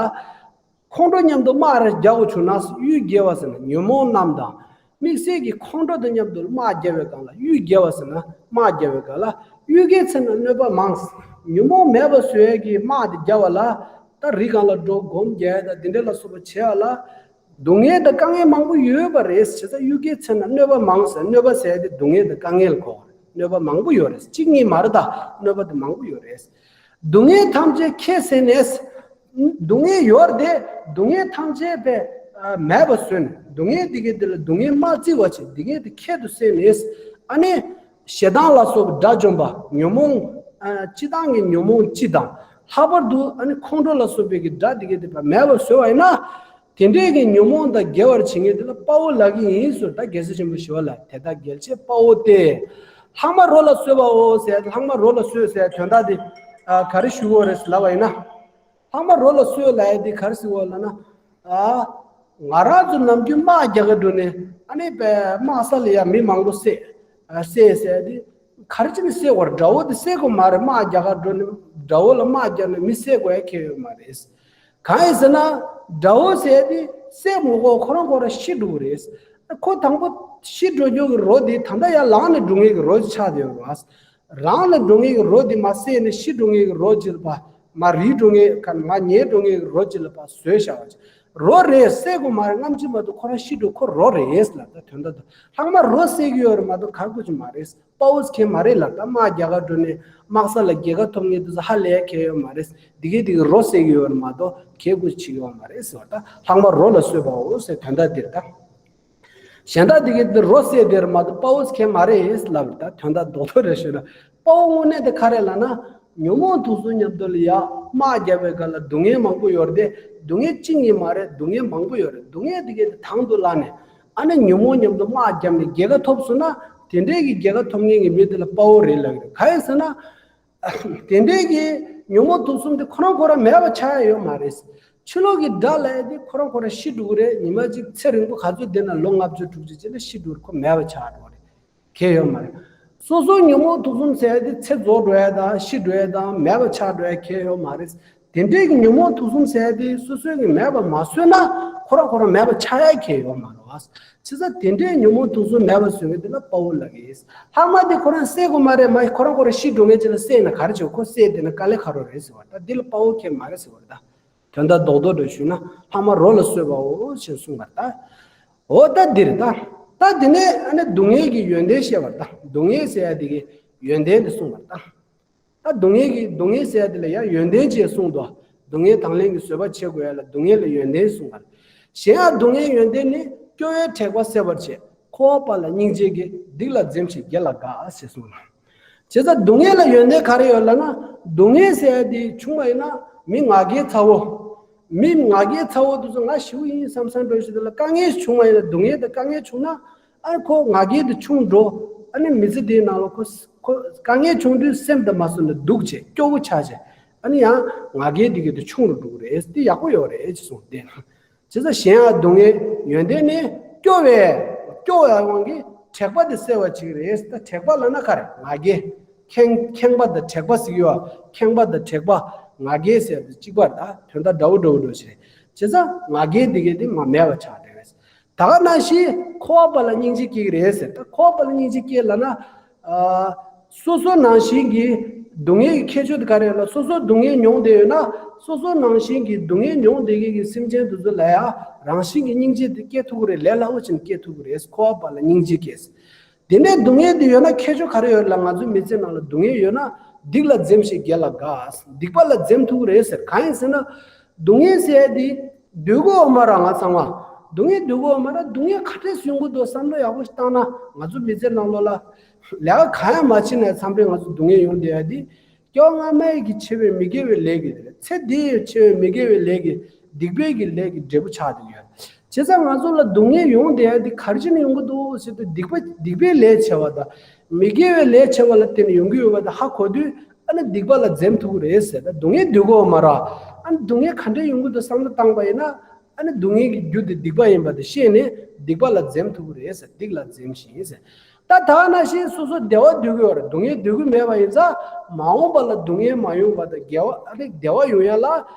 ཁོང་ཁྲོ་མཉམ་དུ་དམག་རེ་རྒྱག་དགོས་བྱུང་ན། གཡུལ་འགྱེད་པ་ཟེར་ན་ཉོན་མོངས་རྣམས་དང་། དམིགས་བསལ་གྱི་ཁོང་ཁྲོ་དང་མཉམ་དུ་དམག་རྒྱག་པའི་སྒང་ལ། གཡུལ་འགྱེད་པ་ཟེར་ན་དམག་རྒྱག་པའི་སྒང་ལ། གཡུལ་འགྱེད་ཚེ་ན་གནོད་པ་མང་། ཉོན་མོངས་མེད་པ་བཟོ་ཡས་ཀྱི་དམག་དེ་རྒྱག་པ་ལ། ད་རི་སྒང་ལ་འགྲོ་སྒོམ་རྒྱག་ཡས་དང་དེ་འདྲ་ལ་སོགས་པ་བྱེད་ཡ་ལ། སྡུག་བསྔལ་དང་དཀའ་ངལ་མང་པོ་ཡོད་པ་རེད། བྱས་ཙང་གཡུལ་འགྱེད་ཚེ་ན་གནོད་པ་མང་ཟེར། གནོད་པ་ཟེར་ཡ་དེ་སྡུག་བསྔལ་དང་དཀའ་ངལ་ལ་གོ་བ་རེད། གནོད་པ་མང་པོ་ཡོད་རེད། གཅིག་གཉིས་མ་རེད། ད་གནོད་པ་དེ་མང་པོ་ཡོད་རེད། སྡུག་བསྔལ་ཐམས་ཅད་ཁྱད་བསད་ནས། སྡུག་བསྔལ་ཡོད་རེད་དེ། སྡུག་བསྔལ་ཐམས་ཅད་པས་ཨ་མེད་པ་བཟོས་ནས། སྡུག་བསྔལ་འདི་གས་འདི་ལ་སྡུག་བསྔལ་མ་བརྩི་བ་བྱས། འདི་གས་འདི་ཁྱད་དུ་བསད་ནས། ཨ་ནི་ཞེ་སྡང་ལ་སོགས་པའི་དགྲ་བཅོམ་པ། ཉོན་མོངས་ཨ་སྤྱི་བཏང་གི་ཉོན་མོངས་སྤྱི་དང་། ལྷག་པར་དུ་ཨ་ནི་ཁོང་ཁྲོ་ལ་སོགས་པའི་གི་དགྲ་འདི་གས་འདི་པ་མེད་པ་བཟོས་པ་ཡིན་ན། དེ་འདྲའི་གི་ཉོན་མོངས་དང་རྒྱལ་བར་བྱེད་མཁན་དེ་ལ་དཔའ་བོ་ལབ་ཀྱི་ཡིན་ཟེར། ད་རྒྱལ་སྲས་ཆེན་པོ་ཞི་བ་ལྷ། དེ་དག་རྒྱལ་བྱེད་དཔའ་བོ་སྟེ། ལྷག་མ་རོ་ལ་གསོད་པའོ་ཟེར། ལྷག་མ་རོ་ལ་གསོད་ཟེར་དོན་དག་དེ་ཨ་ག་རེ་ཞུ་དགོས་རེད་ལབ་པ་ཡིན་ན། ལྷག་མ་རོ་ལ་གསོད་ལབ་ཡ་དེ་ག་རེ་ཟེར་དགོས་ལབ་ན། ཨ་ང་རང་ཚོ་ནམ་རྒྱུན་དམག་རྒྱག་ག་འགྲོ་ནས་ཨ་ནི་པའི་དམག་ས་ལ་ཡ་མི་མང་པོ་བསད། ཨ་བསད་ཟེར་ཡ་དེ། ག་རེ་བྱས་ནས་བསད་དགོས་རེད། དགྲ་བོ་དེ་བསད་དགོས་མ་རེད། དམག་རྒྱག་ག་འགྲོ་ནས་དགྲ་བོ་ལ་དམག་རྒྱག་ནས་མི་བསད་དགོས་ཡ་གང་ཡང་ཡོད་མ་རེད། གང་ཡིན་ཟེར་ན། དགྲ་བོ་ཟེར་དེ་བསད་མི་དགོས། ཁོ་རང་ཁོ་རང་ཤི་འགྲོ་གི་རེད། ཁོ་དང་པོ་ཤི་འགྲོ་རྒྱུ་གི་རོ་དེ་ད་ལྟ་ཡར་ལངས་ནས་འགྲོ་མཁན་གི་རོ་ཆགས་བསྡད་ཡོད་རེད། རང་ལ་འགྲོ་མཁན་གི་རོ་དེ་མར་བསད་ནས་ཤི་འགྲོ་མཁན་གི་རོ་ཅིག་ལ་ཕར་མར་རིལ་འགྲོ་མཁན་ག་མར་ཉལ་འགྲོ་མཁན་གི་རོ་ཅིག་ལ་ཕར་བཟོས་བཞག་པ་ཅིག་རོ་རེད། བསད་དགོས་མ་རེད། སྔ་ཕྱི་མ་གཏོགས་ཁོ་རང་ཤི་འགྲོ། ཁོ་རོ་རེད་ལབ། ད་དོན་དག་ཏུ་ལྷག་མ་རོ་བསད་ཀྱི་ཡོད་རེད་མ་གཏོགས་ག་རེ་དགོས་ཀྱི་མ་རེད། དཔའ་བོ་ཟེར་མཁན་མ་རེད་ལབ། ད་དམག་རྒྱག་ག་འགྲོ་ནས་དམག་ས་ལ་རྒྱལ་ཁ་ཐོབ་མཁན་དེ་ཚོ་ཧ་ལས་ཡ་གང་ཡང་ཡོད་མ་རེད། འདི་གས་འདི་གས་རོ་བསད་ཀྱི་ཡོད་རེད་མ་གཏོགས་གང་ཡང་དགོས་ཀྱི་ཡོད་མ་རེད་ཟེར་བ། ད་ལྷག་མ་རོ་ལ་གསོད་པའོ་ཟེར་དོན་དག་འདིར་ད། གཞན་དག་འདི་གས་འདི་རོ་བསད་དེ་རེད་མ་གཏོགས་དཔའ་བོ་ཟེར་མཁན་མ་རེད་ལབ། ད་དོན་དག་རྡོག་རྡོག་རེད་ཞུ་ན། དཔའ་བོ་དངོས་གནས་དེ་ག་རེ་ལབ་ན། ཉོན་མོངས་དུག་གསུམ་མཉམ་དུ་ལ་ཡ་དམག་རྒྱག་པའི་སྒང་ལ་སྡུག་བསྔལ་མང་པོ་ཡོད་རེད་དེ། སྡུག་བསྔལ་གཅིག་གཉིས་མ་རེད། སྡུག་བསྔལ་མང་པོ་ཡོད་རེད། སྡུག་བསྔལ་འདི་གས་འདི་དང་དུ་བླངས་ནས། ཨ་ནི་ཉོན་མོངས་མཉམ་དུ་དམག་བརྒྱབ་ནས་རྒྱལ་ཁ་ཐོབ་སོང་ན། དེ་འདྲའི་གི་རྒྱལ་ཁ་ཐོབ་མཁན་གྱི་མི་དེ་ལ་དཔའ་བོ་རེད་ལབ་ཀྱི་རེད། གང་ཡིན་ཟེར་ན། དེ་འདྲའི་གི་ཉོན་མོངས་དུག་གསུམ་དེ་ཁོ་རང་ཁོ་རང་མེད་པ་ཆགས་ཡ་ཡོད་མ་རེད། ཕྱི་ལོགས་ཀྱི་དགྲ་ལབ་ཡ་དེ་ཁོ་རང་ཁོ་རང་ཤི་འགྲོ་གི་རེད། ཉི་མ་གཅིག་ཚེ་རིང་པོ་ག་ཚོད་བསྡད་ན་ལོ་ལྔ་བཅུ་དྲུག་ཅུ་ཅིག་ལ་ཤི་འགྲོ་གི་རེད། ཁོ་མེད་པ་ཆགས་འགྲོ་གི་རེད། གང་ཡང་ཡོད་མ་རེད། སོ་སོའི་ཉོན་མོངས་དུག་གསུམ་ཟེར་ཡ་དེ་ཚེ་རྫོགས་འགྲོ་ཡ་དང་ཤི་འགྲོ་ཡ་དང་མེད་པ་ཆགས་འགྲོ་ཡ་གང་ཡང་ཡོད་མ་རེད། དེ་འདྲའི་གི་ཉོན་མོངས་དུག་གསུམ་ཟེར་ཡ་དེ་སོ་སོའི་གི་མེད་པ་མ་བཟོས་ན། ཁོ་རང་ཁོ་རང་མེད་པ་ཆགས་ཡ་གང་ཡང་ཡོད་མ་རེད་བ། བྱས་ཙང་དེ་འདྲའི་ཉོན་མོངས་དུག་གསུམ་མེད་པ་བཟོ་མཁན་དེ་ལ་དཔའ་བོ་ལབ་ཀྱི་ཡིན། ལྷག་མ་དེ་ཁོ་རང་བསད་དགོས་མ་རེད། མ་ཁོ་རང་ཁོ་རང་ཤི་འགྲོ་མཁན་ཅིག་ལ་བསད་ན་ག་རེ་བྱེད། ཁོ་བསད་བསྡད་ན་དཀའ་ལས་ཁག་པོ་རེད་ཟེར་བ། ད་འདི་ལ་དཔའ་བོ་གང་ཡང་མ་རེད་ཟེར་བ་རེད་ད། དོན་དག་རྡོག་རྡོག་འདྲ་ཞུས་ན། ལྷག་མ་རོ་ལ་གསོད་པའོ་ཞེས་གསུངས་པ་རེད་ད། འོ་ད་འདིར་ད། ད་འདི་ནས་ཨ་ནི་སྡུག་བསྔལ་གྱི་ཡོན་ཏན་བཤད་པ་རེད་ད། སྡུག་བསྔལ་ཟེར་ཡ་འདི་གི་ཡོན་ཏན་དེ་གསུངས་པ་རེད་ད། ད་སྡུག་བསྔལ་གྱི་སྡུག་བསྔལ་ཟེར་ཡ་འདི་ལ་ཡང་ཡོན་ཏན་ཅེས་གསུངས་འདུག་སྡུག་བསྔལ་དང་ལེན་གྱི་བཟོད་པ་བྱེད་དགོས་ཡ་ལ་སྡུག་བསྔལ་ལ་ཡོན་ཏན་གསུངས་པ་རེད། གཞན་ཡང་སྡུག་བསྔལ་ཡོན་ཏན་ནི། སྐྱོ་བས་དྲེགས་པ་སེལ་བར་བྱེད། འཁོར་བ་པ་ལ་སྙིང་རྗེ་སྐྱེ། སྡིག་ལ་འཛེམ་ཞིང་དགེ་ལ་དགའ་ཞེས་གསུངས་ལ། བྱས་ཙང་སྡུག་བསྔལ་ལ་ཡོན་ཏན་ག་རེ་ཡོད་ལབ་ན། སྡུག་བསྔལ་ཟེར་ཡ་དེ་བྱུང་བ་ཡིན་ན་མི་ང་རྒྱལ་ཚ་བོ། མི་ང་རྒྱལ་ཚ་བོ་དེ་ཚོ་ང་ཞེ་པོ་ཡིན་བསམ་བསམ་འགྲོ་ཞིག་དེ་ལ་དཀའ་ངལ་ཞིག་བྱུང་བ་ཡིན་ན། སྡུག་བསྔལ་དང་དཀའ་ངལ་བྱུང་ན། ཨ་ཁོ་ང་རྒྱལ་དེ་ཆུང་འགྲོ། ཨ་ནི་མི་ཚེ་དེའི་ནང་ལ་ཁོ་ཁོ་དཀའ་ངལ་བྱུང་དུས་སེམས་དང་མ་བཟོད་ནས་སྡུག་བྱས། སྐྱོ་བོ་ཆགས་བྱས། ཨ་ནི་ཡང་ང་རྒྱལ་དེ་གི་དེ་ཆུང་རུ་འགྲོ་གི་རེད། དེ་ཡག་པོ་ཡོད་རེད་ཅེས་གསུངས་བསྡད། བྱས་ཙང་གཞན་ཡང་སྡུག་བསྔལ་ཡོན་ཏན་ནི། སྐྱོ་བས། སྐྱོ་བའི་དབང་གིས་དྲེགས་པ་དེ་སེལ་བར་བྱེད་ཀྱི་རེད། ད་དྲེགས་པ་ལབ་ན་ག་རེ། ང་རྒྱལ། ཁེངས་ཁེངས་པ་དང་དྲེགས་པ་ཟེར་གྱི་ཡོད། ཁེངས་པ་དང་དྲེགས་པ། ང་རྒྱལ་ཟེར་བ་གཅིག་པ་རེད་ད། དོན་དག་འདྲ་བོ་འདྲ་བོ་འདྲ་བོ་ཞིག་རེད། བྱས་ཙང་ང་རྒྱལ་འདི་གས་དེ་མ་མེད་པ་ཆགས་བསྡད་པས། ད་ག་ནང་བཞིན་འཁོར་བ་པ་ལ་སྙིང་རྗེ་སྐྱེ་གི་རེད་ཟེར། ད་འཁོར་བ་པ་ལ་སྙིང་རྗེ་སྐྱེ་ལབ་ན། ཨ། སོ་སོ་ནང་བཞིན་གྱི་ སྡུག་བསྔལ་གྱི་ཁྱད་ཆོས་དེ་ག་རེ་ཡོད་ལ། སོ་སོ་སྡུག་བསྔལ་མྱོང་བསྡད་ཡོད་ན། སོ་སོ་ནང་བཞིན་གྱི་སྡུག་བསྔལ་མྱོང་བསྡད་མཁན་གྱི་སེམས་ཅན་དེ་ཚོ་ལ་ཡང་རང་བཞིན་གྱི་སྙིང་རྗེ་དེ་སྐྱེ་ཐུབ་ཀྱི་རེད། ལས་སླ་པོ་བྱས་ནས་སྐྱེ་ཐུབ་ཀྱི་རེད། འཁོར་བ་པ་ལ་སྙིང་རྗེ་སྐྱེས། དེ་ནས་སྡུག་བསྔལ་དེ་ཡོད་ན་ཁྱད་ཆོས་ག་རེ་ཡོད་ལ། ང་ཚོའི་མི་ཚེ་ནང་ལ་སྡུག་བསྔལ་ཡོད་ན། སྡིག་ལ་འཛེམ་ཞིང་དགེ་ལ་དགའ། སྡིག་པ་ལ་འཛེམ་ཐུབ་ཀྱི་རེད་ཟེར། གང་ཡིན་ཟེར་ན། སྡུག་བསྔལ་ཟེར་ཡ་དེ་སྡོད་དགོས་ཡོད་མ་རེད། ང་ཚང་མ་སྡུག་བསྔལ་སྡོད་དགོས་ཡོད་མ་རེད། སྡུག་བསྔལ་ག་འདྲས་ཡོང་གི་འདུག་བསམ་བློ་ཡག་པོ་ཞིག་བཏང་ན། ང་ཚོ་མི་ཚེ་ནང་ལོགས་ལ་ལས་ཀ་གང་ཡང་མ་བྱས་ནས་མཚམས་རེ་ང་ཚོ་སྡུག་བསྔལ་ཡོང་བསྡད་ཡ་དེ། སྐྱེ་བ་སྔ་མའི་གི་ཆེ་བའི་མི་དགེ་བའི་ལས་ཀྱི་རེད། ཚེ་འདིའི་ཆེ་བའི་མི་དགེ་བའི་ལས་ཀྱི་སྡིག་པའི་གི་ལས་ཀྱི་འབྲས་བུ་ཆགས་བསྡད་ཡོད། བྱས་ཙང་ང་ཚོ་ལ་སྡུག་བསྔལ་ཡོང་བསྡད་ཡ་དེ་ག་རེ་བྱས་ནས་ཡོང་གི་འདུག་ཟེར་དུས། སྡིག་པ་སྡིག་པའི་ལས་བྱས་པ་དང་མི་དགེ་བའི་ལས་བྱས་པ་ལ་བརྟེན་ནས་ཡོང་གི་ཡོད་པ་དེ་ཧ་གོ་དུས། ཨ་ནི་སྡིག་པ་ལ་འཛེམ་ཐུབ་ཀྱི་རེད་ཟེར། ད་སྡུག་བསྔལ་སྡོད་དགོས་མ་རེད། ཨ་ནི་སྡུག་བསྔལ་ག་འདྲས་ཡོང་གི་འདུག་བསམ་བློ་བཏང་པ་ཡིན་ན། ཨ་ནི་སྡུག་བསྔལ་གྱི་རྒྱུ་དེ་སྡིག་པ་ཡིན་པ་དེ་ཤེས་ནས་སྡིག་པ་ལ་འཛེམ་ཐུབ་ཀྱི་རེད་ཟེར། སྡིག་ལ་འཛེམ་ཞིང་ཟེར། ད་ད་ནང་བཞིན་སོ་སོ་བདེ་བ་འདོད་ཀྱི་ཡོད་རེད། སྡུག་བསྔལ་འདོད་ཀྱི་མེད་པ་ཡིན་ཙང་། མ་འོངས་པ་ལ་སྡུག་བསྔལ་མ་ཡོང་བ་དང་དགེ་བ། ཨ་ནི་བདེ་བ་ཡོང་ཡ་ལ།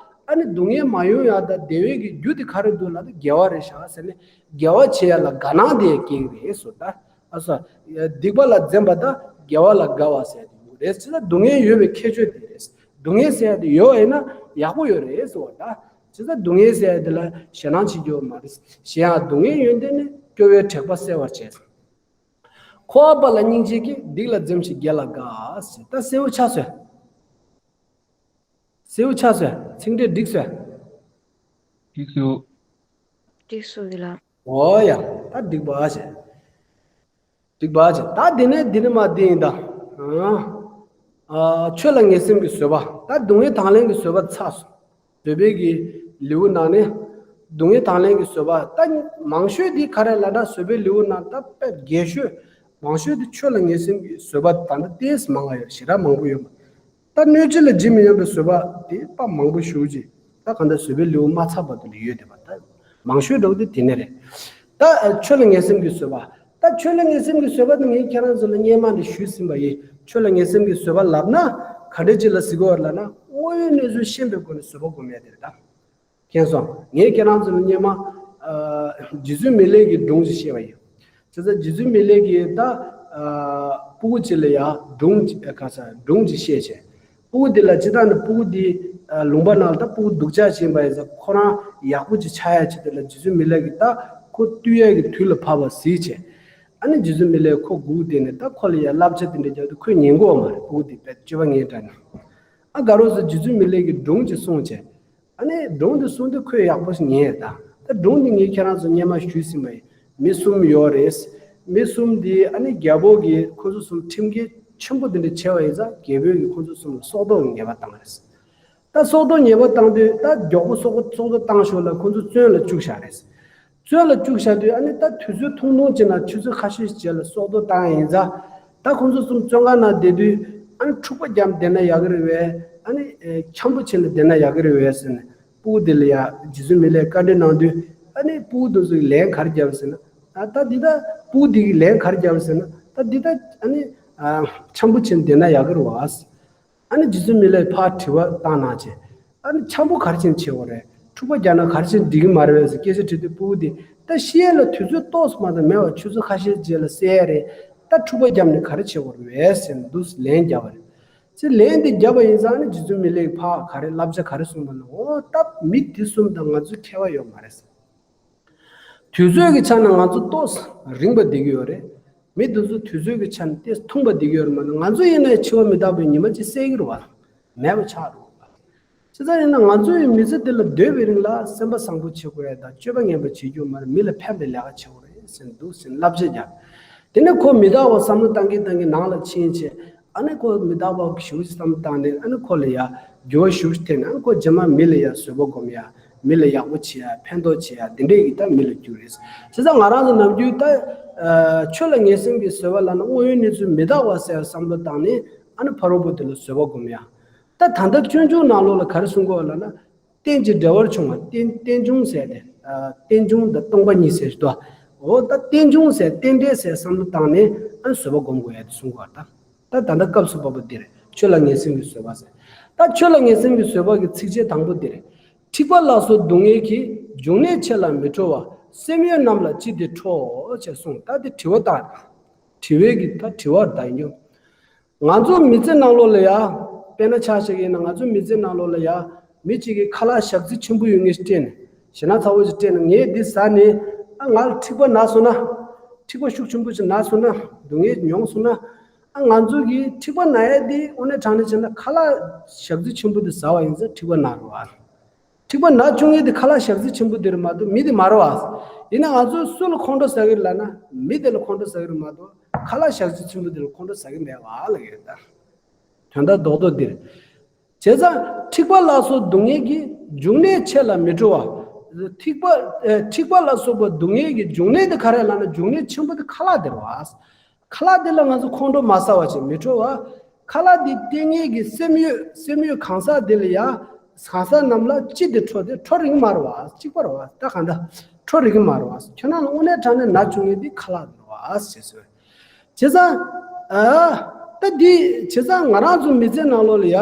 ཨ་ནི་སྡུག་བསྔལ་མ་ཡོང་ཡ་དང་བདེ་བའི་གི་རྒྱུ་དེ་ག་རེ་འདུག་ལབ་ན་དགེ་བ་རེད་ཤག་ཟེར་ནས། དགེ་བ་བྱེད་ཡ་ལ་དགའ་སྣང་དེ་སྐྱེ་གི་རེད་ཟེར། ད་ཨ་སོ། སྡིག་པ་ལ་འཛེམ་པ་དང་དགེ་བ་ལ་དགའ་བ་ཟེར་ཡ་དེ་ཡོད་རེད་ཟེར། ད་སྡུག་བསྔལ་ཡོད་པའི་ཁྱད་ཆོས་དེ་རེད། སྡུག་བསྔལ་ཟེར་ཡ་དེ་ཡོད་ཡིན་ན་ཡག་པོ་ཡོད་རེད་ཟེར་བ། ད་བྱས་ཙང་སྡུག་བསྔལ་ཟེར་ཡ་དེ་ལ་ཞེད་སྣང་བྱེད་རྒྱུ་མ་རེད། གཞན་ཡང་སྡུག་བསྔལ་ཡོན་ཏན་ནི། སྐྱོ་བའི་དྲེགས་པ་སེལ་བར་བྱེད། འཁོར་བ་པ་ལ་སྙིང་རྗེ་སྐྱེ། སྡིག་ལ་འཛེམ་ཞིང་དགེ་ལ་དགའ་ཟེར། ད་གསལ་བོ་ཆགས་སོང་། གསལ་བོ་ཆགས་སོང་། ཚིག་འགྲེལ་འགྲིག་སོང་། འགྲིག་སོང་། འགྲིག་སོང་གི་ལ། འོ་ཡ། ད་འགྲིག་པ་བྱས། འགྲིག་པ་བྱས། ད་དེ་ནས་འདི་ནི་མ་འདི་ཡིན་ད། ཨ། ཆོས་ལ་ངེས་སེམས་ཀྱི་བཟོད་པ། ད་སྡུག་བསྔལ་དང་ལེན་གྱི་བཟོད་པ་ཚར་སོང་། བཟོད་པའི་གི་ལེའུ་ནང་ནས། སྡུག་བསྔལ་དང་ལེན་གྱི་བཟོད་པ། ད་མང་ཤོས་འདི་ག་རེ་ལབ་ན། བཟོད་པའི་ལེའུ་ནང་ད་དཔེ་རྒྱས་ཤོས། མང་ཤོས་འདི་ཆོས་ལ་ངེས་སེམས་ཀྱི་བཟོད་པ་ད་ལྟ་ཏོག་ཙམ་མང་བ་ཡོད། ཞེ་དྲག་མང་པོ་ཡོད་མ། ད་གནོད་བྱེད་ལ་ཇི་མི་སྙམ་པའི་བཟོད་པ་དེ་དཔེ་མང་པོ་ཞེ་པོ་ཅིག་ད་གང་ལྟར་བཟོད་པའི་ལེའུ་མ་ཚར་བར་དུ་ལ་ཡོད་བསྡད་པ། ད་མང་ཤོས་འདྲ་བོ་དེ་དེ་ནས་རེད། ད་ཆོས་ལ་ངེས་སེམས་ཀྱི་བཟོད་པ། ད་ཆོས་ལ་ངེས་སེམས་ཀྱི་བཟོད་པ་དེ་ངས་ཁྱེད་རང་ཚོ་ལ་སྔོན་མ་ནས་ཞུས་ཟིན་པ་ཡིན། ཆོས་ལ་ངེས་སེམས་ཀྱི་བཟོད་པ་ལབ་ན་ག་འདྲ་ཅིག་ལ་ཟེར་གྱི་ཡོད་ལབ་ན། དངོས་ཡོད་གནས་ཚུལ་ཤེས་པའི་སྒོ་ནས་བཟོད་པ་སྒོམ་ཡ་དེ་རེད་ད། མཁྱེན་སོང་། ངས་ཁྱེད་རང་ཚོ་ལ་སྔོན་མ། ཨ། རྗེ་བཙུན་མི་ལའི་གི་སྒྲུང་ཅིག་བཤད་པ་ཡིན། བྱས་ཙང་རྗེ་བཙུན་མི་ལའི་གིས་ད། ཨ། སྤུ་གུ་ཅིག་ལ་ཡ་སྒྲུང་ཅིག་ཨ། ག་ས་སྒྲུང་ཅིག་བཤད་བྱས། སྤུ་གུ་དེ་ལ་ཅི་ལྟར་ནི་སྤུ་གུ་དེ། ཨ། ལུང་པ་ནང་ལ་ད་སྤུ་གུ་སྡུག་ཅག་ཕྱིན་པ་ཡིན་ཙང་ཁོ་རང་ཡག་པོ་ཅིག་ཆགས་ཡ་ཆེད་དུ་ལ་རྗེ་བཙུན་མི་ལའི་གིས་ད་ཁོ་བཏུལ་ཡ་གི་དུས་ལ་བབ་པ་གཟིགས་བྱས། ཨ་ནི་རྗེ་བཙུན་མི་ལའི་ཁོ་སྒུག་བསྡད་ནས་ད་ཁོ་ལ་ཡ་བསླབ་བྱ་དེ་འདྲ་རྒྱག་དུས་ཁོས་ཉན་གྱི་ཡོད་མ་རེད། སྤུ་གུ་དེ་དཔེ་སྤྱོད་པ་ངན་དྲགས་ནས། ཨ། དགའ་རོགས་ཚོ་རྗེ་བཙུན་མི་ལའི་གིས་སྒྲུང་ཅིག་གསུངས་བྱས། ཨ་ནི་སྒྲུང་དེ་གསུངས་དུས་ཁོས་ཡག་པོ་ཞིག་ཉན་ཡོད་ད། ད་སྒྲུང་དེ་ངས་ཁྱེད་རང་ཚོ་སྔོན་མ་ཞུས་ཟིན་པ་ཡིན། མི་གསུམ་ཡོད་རེད། མི་གསུམ་དེ་ཨ་ནི་རྒྱལ་པོ་གིས་ཁོ་ཚོ་གསུམ་ཁྲིམས་འགལ་ཆེན་པོ་དེ་འདྲ་བྱས་པ་ཡིན་ཙང་རྒྱལ་པོ་གིས་ཁོ་ཚོ་གསུམ་ལ་སྲོག་ཐོག་གི་ཉེས་པ་བཏང་རེད། ད་སྲོག་ཐོག་ཉེས་པ་བཏང་དུས་ད་མགྱོགས་པོ་སྲོག་སྲོག་ཐོག་བཏང་ཞོར་ལ་ཁོ་ཚོ་བཙོན་ལ་བཅུག་བཞག་རེད། བཙོན་ལ་བཅུག་བཞག་དུས་ཨ་ནི་ད་དུས་ཚོད་ཐུང་ཐུང་ཅིག་ནང་ཆུ་ཚོད་ཁ་ཤས་རྗེས་ལ་སྲོག་ཐོག་བཏང་ཡ་ཡིན་ཙང་། ད་ཁོང་ཚོ་གསུམ་བཙོན་ཁང་ནང་བསྡད་དུས། ཨ་ནི་འཁྲུག་པ་བརྒྱབ་བསྡད་ན་ཡག་གི་རེད་པས། ཨ་ནི་འཆམ་པོ་བྱས་ནས་བསྡད་ན་ཡག་གི་རེད་པས་ཟེར་ནས་སྤུ་གུ་དེ་ལ་ཡ་རྗེ་བཙུན་མི་ལས་བཀའ་འདྲི་གནང་དུས། ཨ་ནི་སྤུ་གུ་དེ་ཚོ་གིས་ལན་ག་རེ་བརྒྱབ་ཟེར་ན། ཨ། ད་འདི་ད་སྤུ་གུ་དེ་གིས་ལན་ག་རེ་བརྒྱབ་ཟེར་ན། ད་འདི་ད་ཨ་ནི་འཆམ་པོ་བྱས་ནས་བསྡད་ན་ཡག་གི་རེད་པ། ཨ་ནི་རྗེ་བཙུན་མི་ལས་ཕར་དྲི་བ་བཏང་གནང་བྱས། ཨ་ནི་འཆམ་པོ་ག་རེ་བྱས་ནས་བྱེད་དགོས་རེད། འཁྲུག་པ་རྒྱག་ན་ག་རེ་བྱས་ནས་འགྲིག་གི་མ་རེད་པས་ཟེར་སྐད་ཆ་དྲིས་དུས་སྤུ་གུ་དེས། ད་ཤི་ཡས་ལ་དུས་ཚོད་ཏོག་ཙམ་མ་གཏོགས་མེད་པ། ཆུ་ཚོད་ཁ་ཤས་རྗེས་ལ་གསལ་ཡས་རེད། ད་འཁྲུག་པ་བརྒྱབ་ནས་ག་རེ་བྱེད་དགོས་རེད་པས་ཟེར་ནས་འདུག་ལན་བརྒྱབ་པ་རེད། ཚེ་ལན་དེ་བརྒྱབ་པ་ཡིན་ཙང་ནི་རྗེ་བཙུན་མི་ལས་ཕར་ག་རེ་བསླབ་བྱ་ག་རེ་གསུངས་པ་ན། འོ་ད་མི་དེ་གསུམ་དང་ང་ཚོའི་ཁྱད་པར་ཡོད་མ་རེད་ཟེར། དུས་ཚོད་ཀྱི་ཆ་ནས་ང་ཚོ་ཏོག་ཙམ་རིང་བ་བསྡད་ཀྱི་ཡོད་རེད། མི་དེ་ཚོ་དུས་ཚོད་ཀྱི་ཆ་ནས་ཏོག་ཙམ་ཐུང་བ་བསྡད་ཀྱི་ཡོད་རེད། མ་ན་ང་ཚོ་ཡིན་ན་འཆི་བ་མི་རྟག་པའི་ཉི་མ་གཅིག་གསལ་གྱི་རེད་པ། མེད་པ་ཆགས་འགྲོ་གི་རེད་པ། བྱས་ཙང་ཡིན་ན་ང་ཚོ་ཡི་མི་ཚེ་འདི་ལ་སྡོད་པའི་རིང་ལ་སེམས་པ་བཟང་པོ་བྱེད་དགོས་ཡ་དང་། སྤྱོད་པ་ངན་པ་བྱེད་རྒྱུ་མ་རེད། མི་ལ་ཕན་པའི་ལས་ཀ་བྱེད་དགོས་རེད་ཟེར་འདུག་ཟེར་བསླབ་བྱ་རྒྱག་དེ་ནས་ཁོ་མི་རྟག་པ་བསམ་བློ་བཏང་གིན་བཏང་གིན་ནང་ལ་ཕྱིན་བྱས། ཨ་ནི་ཁོ་མི་རྟག་པ་ཞེ་པོ་ཞིག་བསམ་བློ་བཏང་ནས། ཨ་ནི་ཁོ་ལ་ཡ་འགྱུར་བ་ཞེ་པོ་ཞིག་ཐེབས་ནས། ཨ་ནི་ཁོ་རྗེས་མ་མི་ལ་ཡ་བཟོད་པ་སྒོམ་ཡ། མི་ལ་ཡག་པོ་བྱེད་ཡ། ཕན་ཐོགས་བྱེད་ཡ། དེ་འདྲས་ཀྱི་ད་མི་ལ་གྱུར་རེད། བྱས་ཙང་ང་རང་ཚོ་ནམ་རྒྱུན་ད། ཨ། ཆོས་ལ་ངེས་སེམས་ཀྱི་བཟོད་པ་ལབ་ན་དངོས་ཡོད་གནས་ཚུལ་མི་རྟག་པ་ཟེར་བ་བསམ་བློ་བཏང་ནས། ཨ་ནི་ཕ་རོལ་པོ་དེ་ལ་བཟོད་པ་སྒོམ་ཡ། ད་ད་ལྟ་སྤྱོད་འཇུག་ནང་ལོགས་ལ་ག་རེ་གསུང་གི་ཡོད་ལབ་ན། རྟེན་ཅིང་འབྲེལ་བར་འབྱུང་བ། རྟེན། རྟེན་འབྱུང་ཟེར་ཏེ། ཨ། རྟེན་འབྱུང་དང་སྟོང་པ་ཉིད་ཟེར་ཞིག་འདུག་འོ་ད་རྟེན་འབྱུང་ཟེར། རྟེན་འབྲེལ་ཟེར་བསམ་བློ་བཏང་ནས། ཨ་ནི་བཟོད་པ་སྒོམ་དགོས་ཡ་དེ་གསུང་གི་ཡོད་ད། ད་ད་ལྟ་སྐབས་སུ་བབ་པ་འདིར་ཆོས་ལ་ངེས་སེམས་ཀྱི་བཟོད་པ་ཟེར། ད་ཆོས་ལ་ངེས་སེམས་ཀྱི་བཟོད་པ་གི་ཚིགས་བཅད་དང་པོ་འདིར། འཁྲིག་པ་ལ་སོགས་སྡུག་བསྔལ་གྱིས། འབྱུང་གནས་ཆེ་ལ་མི་ཁྲོ་བ། སེམས་ཡོད་རྣམས་ལ་ཅི་སྟེ་ཁྲོ། ཅེས་གསུངས། ད་དེ་དྲི་བ་བཏང་། དྲི་བའི་གི་ད་དྲི་བ་ད་ཡིན་རྒྱུ། ང་ཚོ་མི་ཚེ་ནང་ལོགས་ལ་ཡ། དཔེར་ན་ཆ་བཞག་ཡིན་ན་ང་ཚོ་མི་ཚེ་ནང་ལོགས་ལ་ཡ་མི་གཅིག་གིས་ཁ་ལག་ཞག་རྩི་ཆེན་པོ་ཡོད་ངེས་ཤིག་སྤྲད་ནས་ཞེ་ན་ཚ་བོ་ཞིག་སྤྲད་ནས་ངས་འདི་ཟ་ནས་ཨ་ང་ལ་མཁྲིས་པ་ན་སོང་ན། མཁྲིས་པ་ཤུགས་ཆེན་པོ་ཞིག་ན་སོང་ན་སྡུག་བསྔལ་མྱོང་སོང་ན། ཨ་ང་ཚོ་གིས་མཁྲིས་པ་ན་ཡས་འདི་དངོས་གནས་དྲང་གནས་བྱས་ན་ཁ་ལག་ཞག་རྩི་ཆེན་པོ་འདི་ཟ་བ་ཡིན་ཙང་མཁྲིས་པ་ན་རུང་བ། མཁྲིས་པ་ན་བཅུག་མཁན་དེ་ཁ་ལག་ཞག་རྩི་ཆེན་པོ་དེ་རེད་མ་གཏོགས་མི་དེ་མ་རེད་བ། ཡིན་ན་ང་ཚོས་སུ་ལ་ཁོང་ཁྲོ་ཟ་གི་རེད་ལབ་ན་མི་དེ་ལ་ཁོང་ཁྲོ་ཟ་གི་རེད་མ་གཏོགས་ཁ་ལག་ཞག་རྩི་ཆེན་པོ་དེ་ལ་ཁོང་ཁྲོ་ཟ་གི་མེད་བ་ལབ་ཀྱི་རེད་ད། དོན་དག་རྡོག་རྡོག་འདིར། བྱས་ཙང་མཁྲིས་པ་ལ་སོགས་སྡུག་བསྔལ་གྱི་འབྱུང་གནས་ཆེ་ལ་མི་སྤྲོ་བ། མཁྲིས་པ་ཨེ་མཁྲིས་པ་ལ་སོགས་པ་སྡུག་བསྔལ་གྱི་འབྱུང་གནས་དེ་ག་རེ་ལབ་ན་འབྱུང་གནས་ཆེན་པོ་དེ་ཁ་ལག་དེ་རེད་བ། ཁ་ལག་འདི་ལ་ང་ཚོ་ཁོང་ཁྲོ་མ་ཟ་བ་ཞིག་མི་སྤྲོ་བ། ཁ་ལག་འདི་སྟེར་མཁན་གྱི་སེམས་ཡོད་སེམས་ཡོད་གང་ཟག་འདི་ལ་ཡ། གང་ཟག་རྣམས་ལ་ཅི་སྟེ་ཁྲོ་སྟེ་ཁྲོ་རིགས་མ་རེད་བ་གཅིག་པ་རེད་བ་ད་གང་ལྟར་ཁྲོ་རིགས་མ་རེད་བ་ཁྱོད་རང་ལ་དངོས་གནས་དྲང་གནས་ན་བྱུང་མཁན་འདི་ཁ་ལག་རེད་བ་ཞེས་ཟེར། བྱས་ཙང་། ཨ། ད་འདི་བྱས་ཙང་ང་རང་ཚོ་མི་ཚེ་ནང་ལོགས་ལ་ཡ།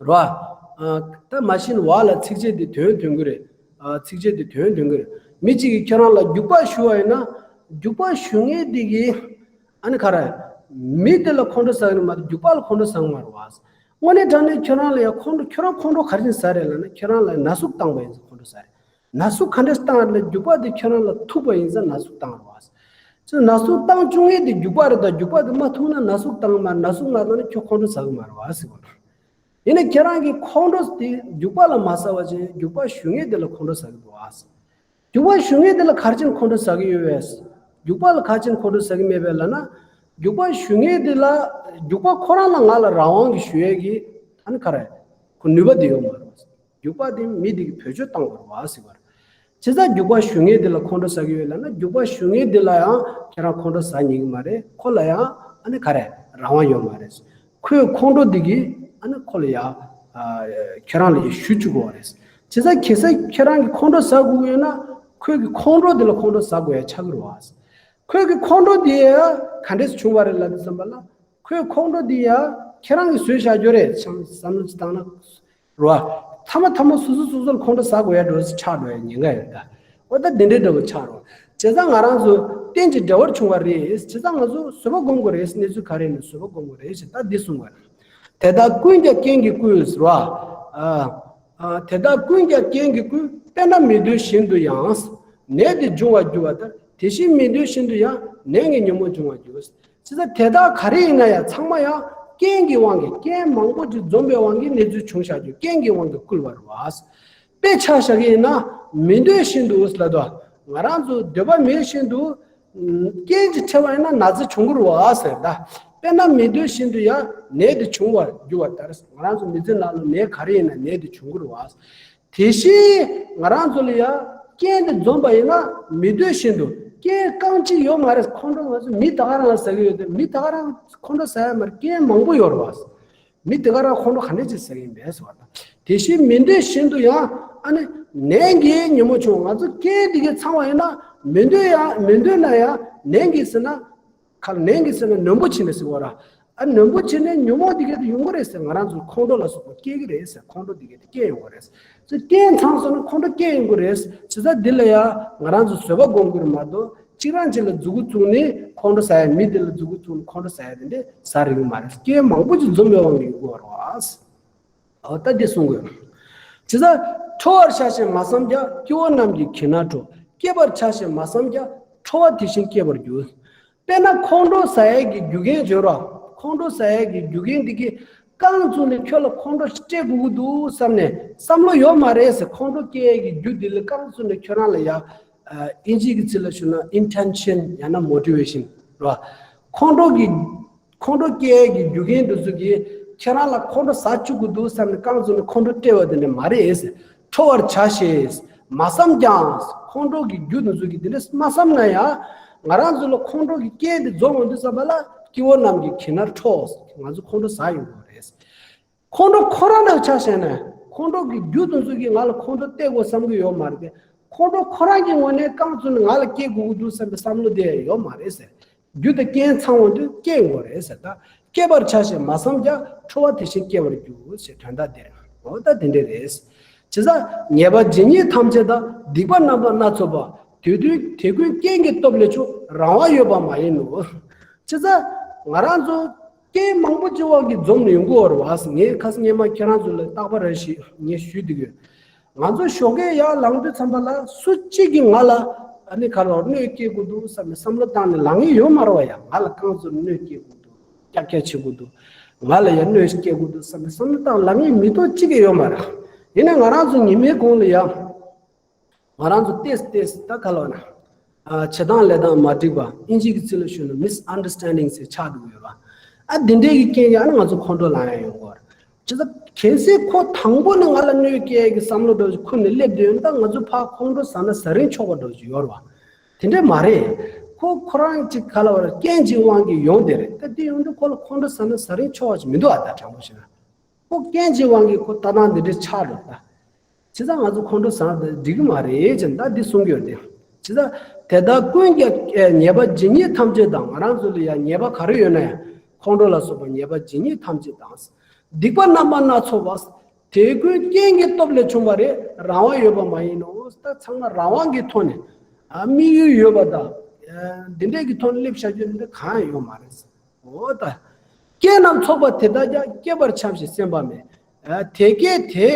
རོ། ད་མ་གཞི་ནས་བ་ལ་ཚིགས་བཅད་འདི་དོན་དོན་གི་རེད། ཚིགས་བཅད་འདི་དོན་དོན་གི་རེད། མི་གཅིག་གིས་ཁྱོད་རང་ལ་རྒྱུག་པ་གཞུ་བ་ཡིན་ན། རྒྱུག་པ་གཞུ་མཁན་འདི་གིས། ཨ་ནི་ག་རེ། མི་དེ་ལ་ཁོང་ཁྲོ་ཟ་གི་རེད་མ་གཏོགས་རྒྱུག་པ་ལ་ཁོང་ཁྲོ་ཟ་གི་མ་རེད་བ། དངོས་གནས་དྲང་གནས་ཁྱོད་རང་ལ་ཡང་ཁོང་ཁྲོ་ཁྱོད་རང་ཁོང་ཁྲོ་ག་རེ་བྱས་ནས་ཟ་རེད་ལབ་ན་ཁྱོད་རང་ལ་ན་ཟུག་བཏང་བ་ཡིན་ཙང་ཁོང་ཁྲོ་ཟ་རེད། ན་ཟུག་ག་འདྲས་བཏང་རེད་ལབ་རྒྱུག་པ་དེ་ཁྱོད་རང་ལ་ཐུག་པ་ཡིན་ཙང་ན་ཟུག་བཏང་རེད་བ། ཅི་ན་ཟུག་བཏང་བཅུག་མཁན་དེ་རྒྱུག་པ་རེད་ད་རྒྱུག་པ་དེ་མ་ཐུག་ན་ན་ཟུག་བཏང་མ་ན་ཟུག་མ་བཏང་ན་ཁྱོད་ཁོང་ཁྲོ་ཟ་གི་མ་རེད་བ་ཟེར་བ། ཡིན་ན་ཁྱེད་རང་གིས་ཁོང་ཁྲོ་དེ་རྒྱུག་པ་ལ་མ་ཟ་བ་ཅན་རྒྱུག་པ་གཞུ་མཁན་དེ་ལ་ཁོང་ཁྲོ་ཟ་གི་འདུག་ཨ། རྒྱུག་པ་གཞུ་མཁན་དེ་ལ་ག་རེ་བྱས་ནས་ཁོང་ཁྲོ་ཟ་གི་ཡོད་པས། རྒྱུག་པ་ལ་ག་རེ་བྱས་ནས་ཁོང་ཁྲོ་ཟ་གི་མེད་པས་ལབ་ན། རྒྱུག་པ་གཞུ་མཁན་དེ་ལ་རྒྱུག་པ་ཁོ་རང་ལ་ང་ལ་རང་དབང་གིས་གཞུ་ཡས་ཀྱི་ཨ་ནི་ག་རེ། ཁོ་ནུས་པ་དེ་ཡོད་མ་རེད། རྒྱུག་པ་དེ་མི་དེ་གིས་བེད་སྤྱོད་བཏང་དགོས་རེད་བ་ཟེར་བ་རེད། བྱས་ཙང་རྒྱུག་པ་གཞུ་མཁན་དེ་ལ་ཁོང་ཁྲོ་ཟ་གི་ཡོད་ལབ་ན་རྒྱུག་པ་གཞུ་མཁན་དེ་ལ་ཡང་ཁྱེད་རང་ཁོང་ཁྲོ་ཟ་ཉན་གི་མ་རེད། ཁོ་ལ་ཡང་ཨ་ནི་ག་རེ་རང་དབང་ཡོད་མ་རེད། ཁོའི་ཁོང་ཁྲོ་དེ་གིས་ཨ་ནི་ཁོ་ལ་ཡང་ཨ་ཁྱེད་རང་ལ་ཡང་གཞུ་བཅུག་དགོས་པ་རེད། བྱས་ཙང་གལ་སྲིད་ཁྱེད་རང་གིས་ཁོང་ཁྲོ་ཟ་དགོས་ཀྱི་ཡོད་ན་ཁོའི་གི་ཁོང་ཁྲོ་དེ་ལ་ཁོང་ཁྲོ་ཟ་དགོས་ཡ་ཆགས་ཀྱི་རེད་བ། ཁོའི་གི་ཁོང་ཁྲོ་དེ་ཡང་ག་འདྲས་བྱུང་བ་རེད་ལབ་དུས་ཙམ་པ་ལ། ཁོའི་ཁོང་ཁྲོ་འདི་ཡང་ཁྱེད་རང་གིས་བཟོས་བཞག་རྒྱུ་རེད་བསམ་བསམ་བློ་ཅིག་བཏང་ན། རོ། ཐ་མ་ཐ་མ་སོ་སོ་སོ་སོར་ཁོང་ཁྲོ་ཟ་དགོས་ཡ་འགྲོ་ཆགས་འགྲོ་ཡ་ཉེན་ཁ་ཡོད་ད། འོ་ད་འདི་འདྲའི་འདྲ་བོ་ཆགས་རོ། བྱས་ཙང་ང་རང་ཚོ་རྟེན་ཅིང་འབྲེལ་བར་བྱུང་བ་རེད། བྱས་ཙང་ང་ཚོ་བཟོད་པ་སྒོམ་དགོས་རེད། གནས་ཚུལ་ག་རེ་ཡིན་ན་བཟོད་པ་སྒོམ་དགོས་རེད་ཞེས་ད་འདི་གསུངས་པ་རེད། དེ་དག་ཀུན་ཀྱང་རྐྱེན་གྱིས་བསྐུལ་ཟེར་བ། ཨ། ཨ། དེ་དག་ཀུན་ཀྱང་རྐྱེན་གྱིས་བསྐུལ། དཔེར་ན་མི་འདོད་བཞིན་དུ་ཡང་། ནད་དེ་འབྱུང་བར་འགྱུར་བ་ལྟར། དེ་བཞིན་མི་འདོད་བཞིན་དུ་ཡང་ནད་ཀྱི་ཉོན་མོངས་འབྱུང་བར་འགྱུར། བྱས་ཙང་དེ་དག་ག་རེ་ཡིན་ན་ཡང་ཚང་མ་ཡང་རྐྱེན་གྱི་དབང་གིས་རྐྱེན་མང་པོ་ཅིག་འཛོམས་པའི་དབང་གིས་གནས་ཚུལ་བྱུང་བཞག་རྒྱུ་རྐྱེན་གྱི་དབང་གིས་བསྐུལ་བ་རེད་བ། དཔེ་ཆ་བཞག་གི་ཡིན་ན་མི་འདོད་བཞིན་དུ་ལབ་དོ། ང་རང་ཚོ་འདོད་པ་མེད་བཞིན་དུ་རྐྱེན་གྱིས་འཕྲད་པ་ཡིན་ན་ན་ཚ་བྱུང་གི་རེད་བ་ཟེར་ད། དཔེར་ན་མི་འདོད་བཞིན་དུ་ཡང་ནད་དེ་བྱུང་བར་འགྱུར་བ་ལྟར་ང་རང་ཚོ་མི་ཚེ་ནང་ལ་ནད་ག་རེ་ཡིན་ན་ནད་དེ་བྱུང་གི་རེད་བ། དེ་བཞིན་ང་རང་ཚོ་ལ་ཡང་རྐྱེན་དེ་འཛོམས་པ་ཡིན་ན་མི་འདོད་བཞིན་དུ་རྐྱེན་རྐང་གཅིག་ཡོད་མ་རེད། ཁོང་ཁྲོ་ང་ཚོ་མི་ད་ག་རང་ལ་ཟ་གི་ཡོད་དེ་མི་ད་ག་རང་ཁོང་ཁྲོ་ཟ་ཡ་མ་རེད། རྐྱེན་མང་པོ་ཡོད་རེད་བ། མི་དེ་ག་རང་ཁོང་ཁྲོ་ག་འདྲས་ཅིག་ཟ་གི་ཡིན་པས་ཟེར་བ་དང་། དེ་བཞིན་མི་འདོད་བཞིན་དུ་ཡང་ཨ་ནི་ནད་ཀྱི་ཉོན་མོངས་བྱུང་ང་ཚོ་རྐྱེན་དེ་གའི་ཚང་བ་ཡིན་ན་མི་འདོད་ཡང་མི་འདོད་ན་ཡང་ནད་ཀྱིས་ཟེར་ན། ཁ་ལ་ནད་ཀྱིས་ཟེར་ན་ནོན་པོ་བྱས་ནས་ཟེར་བ་ར། ཨ་ནོན་པོ་བྱས་ནས་ཉོན་མོངས་འདི་ག་དེ་ཡོང་གི་རེད་ཟེར། ང་རང་ཚོ་ཁོང་ཁྲོ་ལ་སོགས་པ་སྐྱེ་གི་རེད་ཟེར། ཁོང་ཁྲོ་འདི་ག་དེ་སྐྱེ་ཡོང་གི་རེད་ཟེར། རྐྱེན་ཚང་སོང་ན་ཁོང་ཁྲོ་སྐྱེ་ཡོང་གི་རེད་ཟེར། བྱས་ཙང་འདི་ལ་ཡང་ང་རང་ཚོ་བཟོད་པ་སྒོམ་དགོས་མ་གཏོགས་གཅིག་རང་གཅིག་ལ་མཛུ་གུ་བཙུགས་ནས་ཁོང་ཁྲོ་ཟ་ཡ། མི་དེ་ལ་མཛུ་གུ་བཙུགས་ནས་ཁོང་ཁྲོ་ཟ་ཡ་དེ་འདྲས་ཟ་རིགས་མ་རེད། རྐྱེན་མང་པོ་ཅིག་འཛོམས་པའི་དབང་གིས་ཡོང་གི་རེད་བ། འོ་ད་འདི་གསུང་དགོས། བྱས་ཙང་ཁྲོ་བར་བྱ་ཞེས་མ་བསམས་ཀྱང་། སྐྱེ་བོ་རྣམས་ཀྱི་གྱིབ་ནག་ཁྲོ། སྐྱེ་བར་བྱ་ཞེས་མ་བསམས་ཀྱང་། ཁྲོ་བ་དེ་བཞིན་སྐྱེ་བར་འགྱུར། དཔེར་ན་ཁོང་ཁྲོ་ཟ་ཡས་ཀྱི་རྒྱུ་རྐྱེན་བརྗོད་རོགས། ཁོང་ཁྲོ་ཟ་ཡས་ཀྱི་རྒྱུ་རྐྱེན་འདི་གི་རྐང་བཙུགས་ནས་ཁྱོད་ལ་ཁོང་ཁྲོ་སྤྲད་དགོས་ཀྱི་འདུག་བསམ་ནས་བསམ་བློ་ཡོད་མ་རེད་ཟེར། ཁོང་ཁྲོ་སྐྱེ་ཡས་ཀྱི་རྒྱུ་འདི་ལ་རྐང་བཙུགས་ནས་ཁྱོད་རང་ལ་ཡ། ཨིན་ཇིའི་གི་ཚིག་ལ་ཞུ་ན་ཨིན་ཊེན་ཤན་ཡང་ན་མོ་ཊི་ཝེ་ཤན་རེད་བ། ཁོང་ཁྲོ་གི་ཁོང་ཁྲོ་སྐྱེ་ཡས་ཀྱི་རྒྱུ་རྐྱེན་འདི་ཚོ་གིས་ཁྱེད་རང་ལ་ཁོང་ཁྲོ་ཟ་བཅུག་གི་འདུག་བསམ་ནས་རྐང་བཙུགས་ནས་ཁོང་ཁྲོ་སྤྲད་པ་དེ་འདྲ་མ་རེད། ཁྲོ་བར་བྱ་ཞེས་མ་བསམས་ཀྱང་། ཁོང་ཁྲོ་གི་རྒྱུ་འདི་ཚོ་གིས་དེ་འདྲ་མ་བསམ་ན་ཡང་། ང་རང་ཚོ་ལ་ཁོང་ཁྲོ་གི་རྐྱེན་དེ་འཛོམས་ཡོང་དུས་ཙམ་པ་ལ་སྐྱེ་བོ་རྣམས་ཀྱི་གྱིབ་ནག་ཁྲོ། ང་ཚོ་ཁོང་ཁྲོ་ཟ་ཡོང་གི་རེད། ཁོང་ཁྲོ་ཁོ་རང་ལ་ཆ་བཞག་ན་ཁོང་ཁྲོ་གི་རྒྱུ་དེ་ཚོ་གིས་ང་ལ་ཁོང་ཁྲོ་སྟེར་དགོས་བསམ་གྱི་ཡོད་མ་རེད་དེ། ཁོང་ཁྲོ་ཁོ་རང་གི་ངོས་ནས་རྐང་བཙུགས་ནས་ང་ལ་སྐྱེ་དགོས་ཀྱི་འདུག་བསམ་པའི་བསམ་བློ་དེ་ཡོད་མ་རེད་ཟེར། རྒྱུ་དང་རྐྱེན་ཚང་བ་དུས་སྐྱེ་དགོས་རེད་ཟེར། ད་སྐྱེ་བར་བྱ་ཞེས་མ་བསམས་ཀྱང་། ཁྲོ་བ་དེ་བཞིན་སྐྱེ་བར་འགྱུར་ཞེས་དོན་དག་དེ་རེད། འོ་ད་དེ་འདྲ་རེད། བྱས་ཙང་ཉེས་པ་ཇི་སྙེད་ཐམས་ཅད་དང་། སྡིག་པ་རྣམ་པ་སྣ་ཚོགས་པ། དེ་དུས་དེ་ཀུན་རྐྱེན་གྱི་སྟོབས་ལས་བྱུང་། རང་དབང་ཡོད་པ་མ་ཡིན་ནོ། བྱས་ཙང་ང་རང་ཚོ་ རྐྱེན་མང་པོ་ཅིག་བ་གི་འཛོམས་ནས་ཡོང་གི་ཡོད་རེད་བ། ངས་ཁ་སང་སྔོན་མ་ཁྱེད་རང་ཚོ་ལ་རྟག་པར་རེ་ཞིག་ངས་ཞུས་བསྡད་ཀྱི་ཡོད། ང་ཚོ་ཞོགས་ཀས་ཡར་ལངས་དུས་ཙམ་པ་ལ་སུ་གཅིག་གིས་ང་ལ་ཨ་ནི་ག་རེ་གནོད་སྐྱེལ་དགོས་འདུག་བསམ་པའི་བསམ་བློ་བཏང་ནས་ལངས་ཀྱི་ཡོད་མ་རེད་བ། ཡ། ང་ལ་གང་ཚོར་གནོད་སྐྱེལ་དགོས་འདུག་ཀྱག་ཀྱག་བྱེད་དགོས་འདུག་ང་ལ་ཡ་གནོད་སྐྱེལ་དགོས་འདུག་བསམ་པའི་བསམ་བློ་བཏང་ལངས་མཁན་མི་ཐོག་གཅིག་ཀྱང་ཡོད་མ་རེད། ཡིན་ན་ང་རང་ཚོ་ཉི་མའི་གུང་ལ་ཡ། ང་རང་ཚོ་ཏེས་ཏེས་ད་ག་ལབ་ན། ཨ། བྱེད་སྟངས་ལས་སྟངས་མ་འགྲིག་པ། ཨིན་ཇི་གི་ཚིག་ལ་ཞུས་ན་མིས་ཨན་ཌར་སི་ཊན་ཌིང་ཟེར་ཆགས་འགྲོ་གི་ཡོད་རེད་བ། ཨ། འདི་འདྲའི་གི་རྐྱེན་ཡང་ན་ང་ཚོ་ཁོང་ཁྲོ་ལངས་ཡ་ཡོང་གི་ཡོད་རེད། བྱས་ཙང་གལ་སྲིད་ཁོ་དང་པོ་ནས་ང་ལ་གནོད་སྐྱེལ་གི་བསམ་བློ་འདྲ་ཞིག་ཁུར་ནས་སླེབས་བསྡད་ཡོད་ན། ད་ང་ཚོ་ཕར་ཁོང་ཁྲོ་ཟ་ན་ཟ་རིན་ཆོག་པ་འདྲ་ཞིག་ཡོད་རེད་བ། དེ་འདྲ་མ་རེད། ཁོ་ཁོ་རང་གཅིག་ག་ལབ་ར། རྐྱེན་གྱི་དབང་གིས་ཡོང་བསྡད་རེད། ད་འདི་ཡོང་དུས་ཁོ་ལ་ཁོང་ཁྲོ་ཟ་ན་ཟ་རིན་ཆོག་པ་ཞིག་མི་འདུག་ཨ། ད་དྲང་པོ་བཤད་ན། ཁོ་རྐྱེན་གྱི་དབང་གིས་ཁོ་ལྟ་སྟངས་འདི་འདྲ་ཆགས་འགྲོ་ད། བྱས་ཙང་ང་ཚོ་ཁོང་ཁྲོ་ཟ་ན་འགྲིག་གི་མ་རེད་ཅེས་ད་འདི་གསུང་གི་ཡོད་དེ། བྱས་ཙང་དེ་དག་ཀུན་ཀྱང་ཉེས་པ་ཇི་སྙེད་ཐམས་ཅད་དང་། ང་རང་ཚོ་ལ་ཡང་ཉེས་པ་ག་རེ་ཡོད་ན་ཡང་། ཁོང་ཁྲོ་ལ་སོགས་པ་ཉེས་པ་ཇི་སྙེད་ཐམས་ཅད་དང་། སྡིག་པ་རྣམ་པ་སྣ་ཚོགས་པ། དེ་ཀུན་རྐྱེན་གྱི་སྟོབས་ལས་བྱུང་བ་རེད། རང་དབང་ཡོད་པ་མ་ཡིན་ནོ། ད་ཚང་མ་རང་དབང་གི་ཐོག་ནས། ཨ། དམིགས་ཡུལ་ཡོད་པ་དང་། ཨ། འདི་འདྲས་ཀྱི་ཐོག་ནས་སླེབས་བཞག་རྒྱུ་འདི་གང་ཡང་ཡོད་མ་རེད། འོ་ད། རྐྱེན་རྣམས་ཚོགས་པ་དེ་དག་ཀྱང་། བསྐྱེད་པར་འཚམས་ཤིང་སེམས་པ་མེད། ཨ། དེ་སྐད་དེ།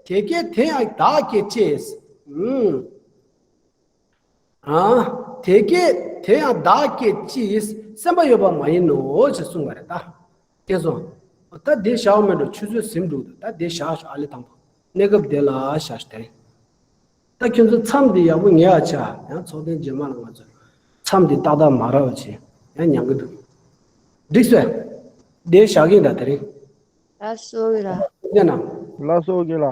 དེ་སྐད་དེ་ཡང་བདག་བསྐྱེད་ཅེས། ཨུམ། ཨ། དེ་སྐད་དེ་ཡང་བདག་བསྐྱེད་ཅེས་སེམས་པ་ཡོད་པ་མ་ཡིན་ནོ་ཞེས་གསུངས་པ་རེད་ད། དེ་སོང་། ད་དེ་བཞག་མེད་འགྲོ། ཆུ་ཚོད་ཟིན་འགྲོ་འདུག་ད་དེ་བཞག་ཤོག་ཨ་ལེ། དང་པོ་གནས་སྐབས་དེ་ལ་བཞག་ཤོག་དེ་རིང་། ད་ཁྱོད་ཚོ་མཚམས་འདི་ཡག་པོ་ཉར་ཡ་བྱ། ཡང་ཚོགས་ཐེངས་རྗེས་མ་ལ་ང་ཚོ་མཚམས་འདི་ཏག་ཏག་མ་རག་པ་བྱེད། ཡང་ཉན་གི་འདུག་འགྲིག་སོང་། དེ་བཞག་གི་ཡིན་ད་དེ་རིང་། ལགས་སོ་ཡིན་ལ། ཡིན་ན། ལགས་སོ་ཡིན་ལ།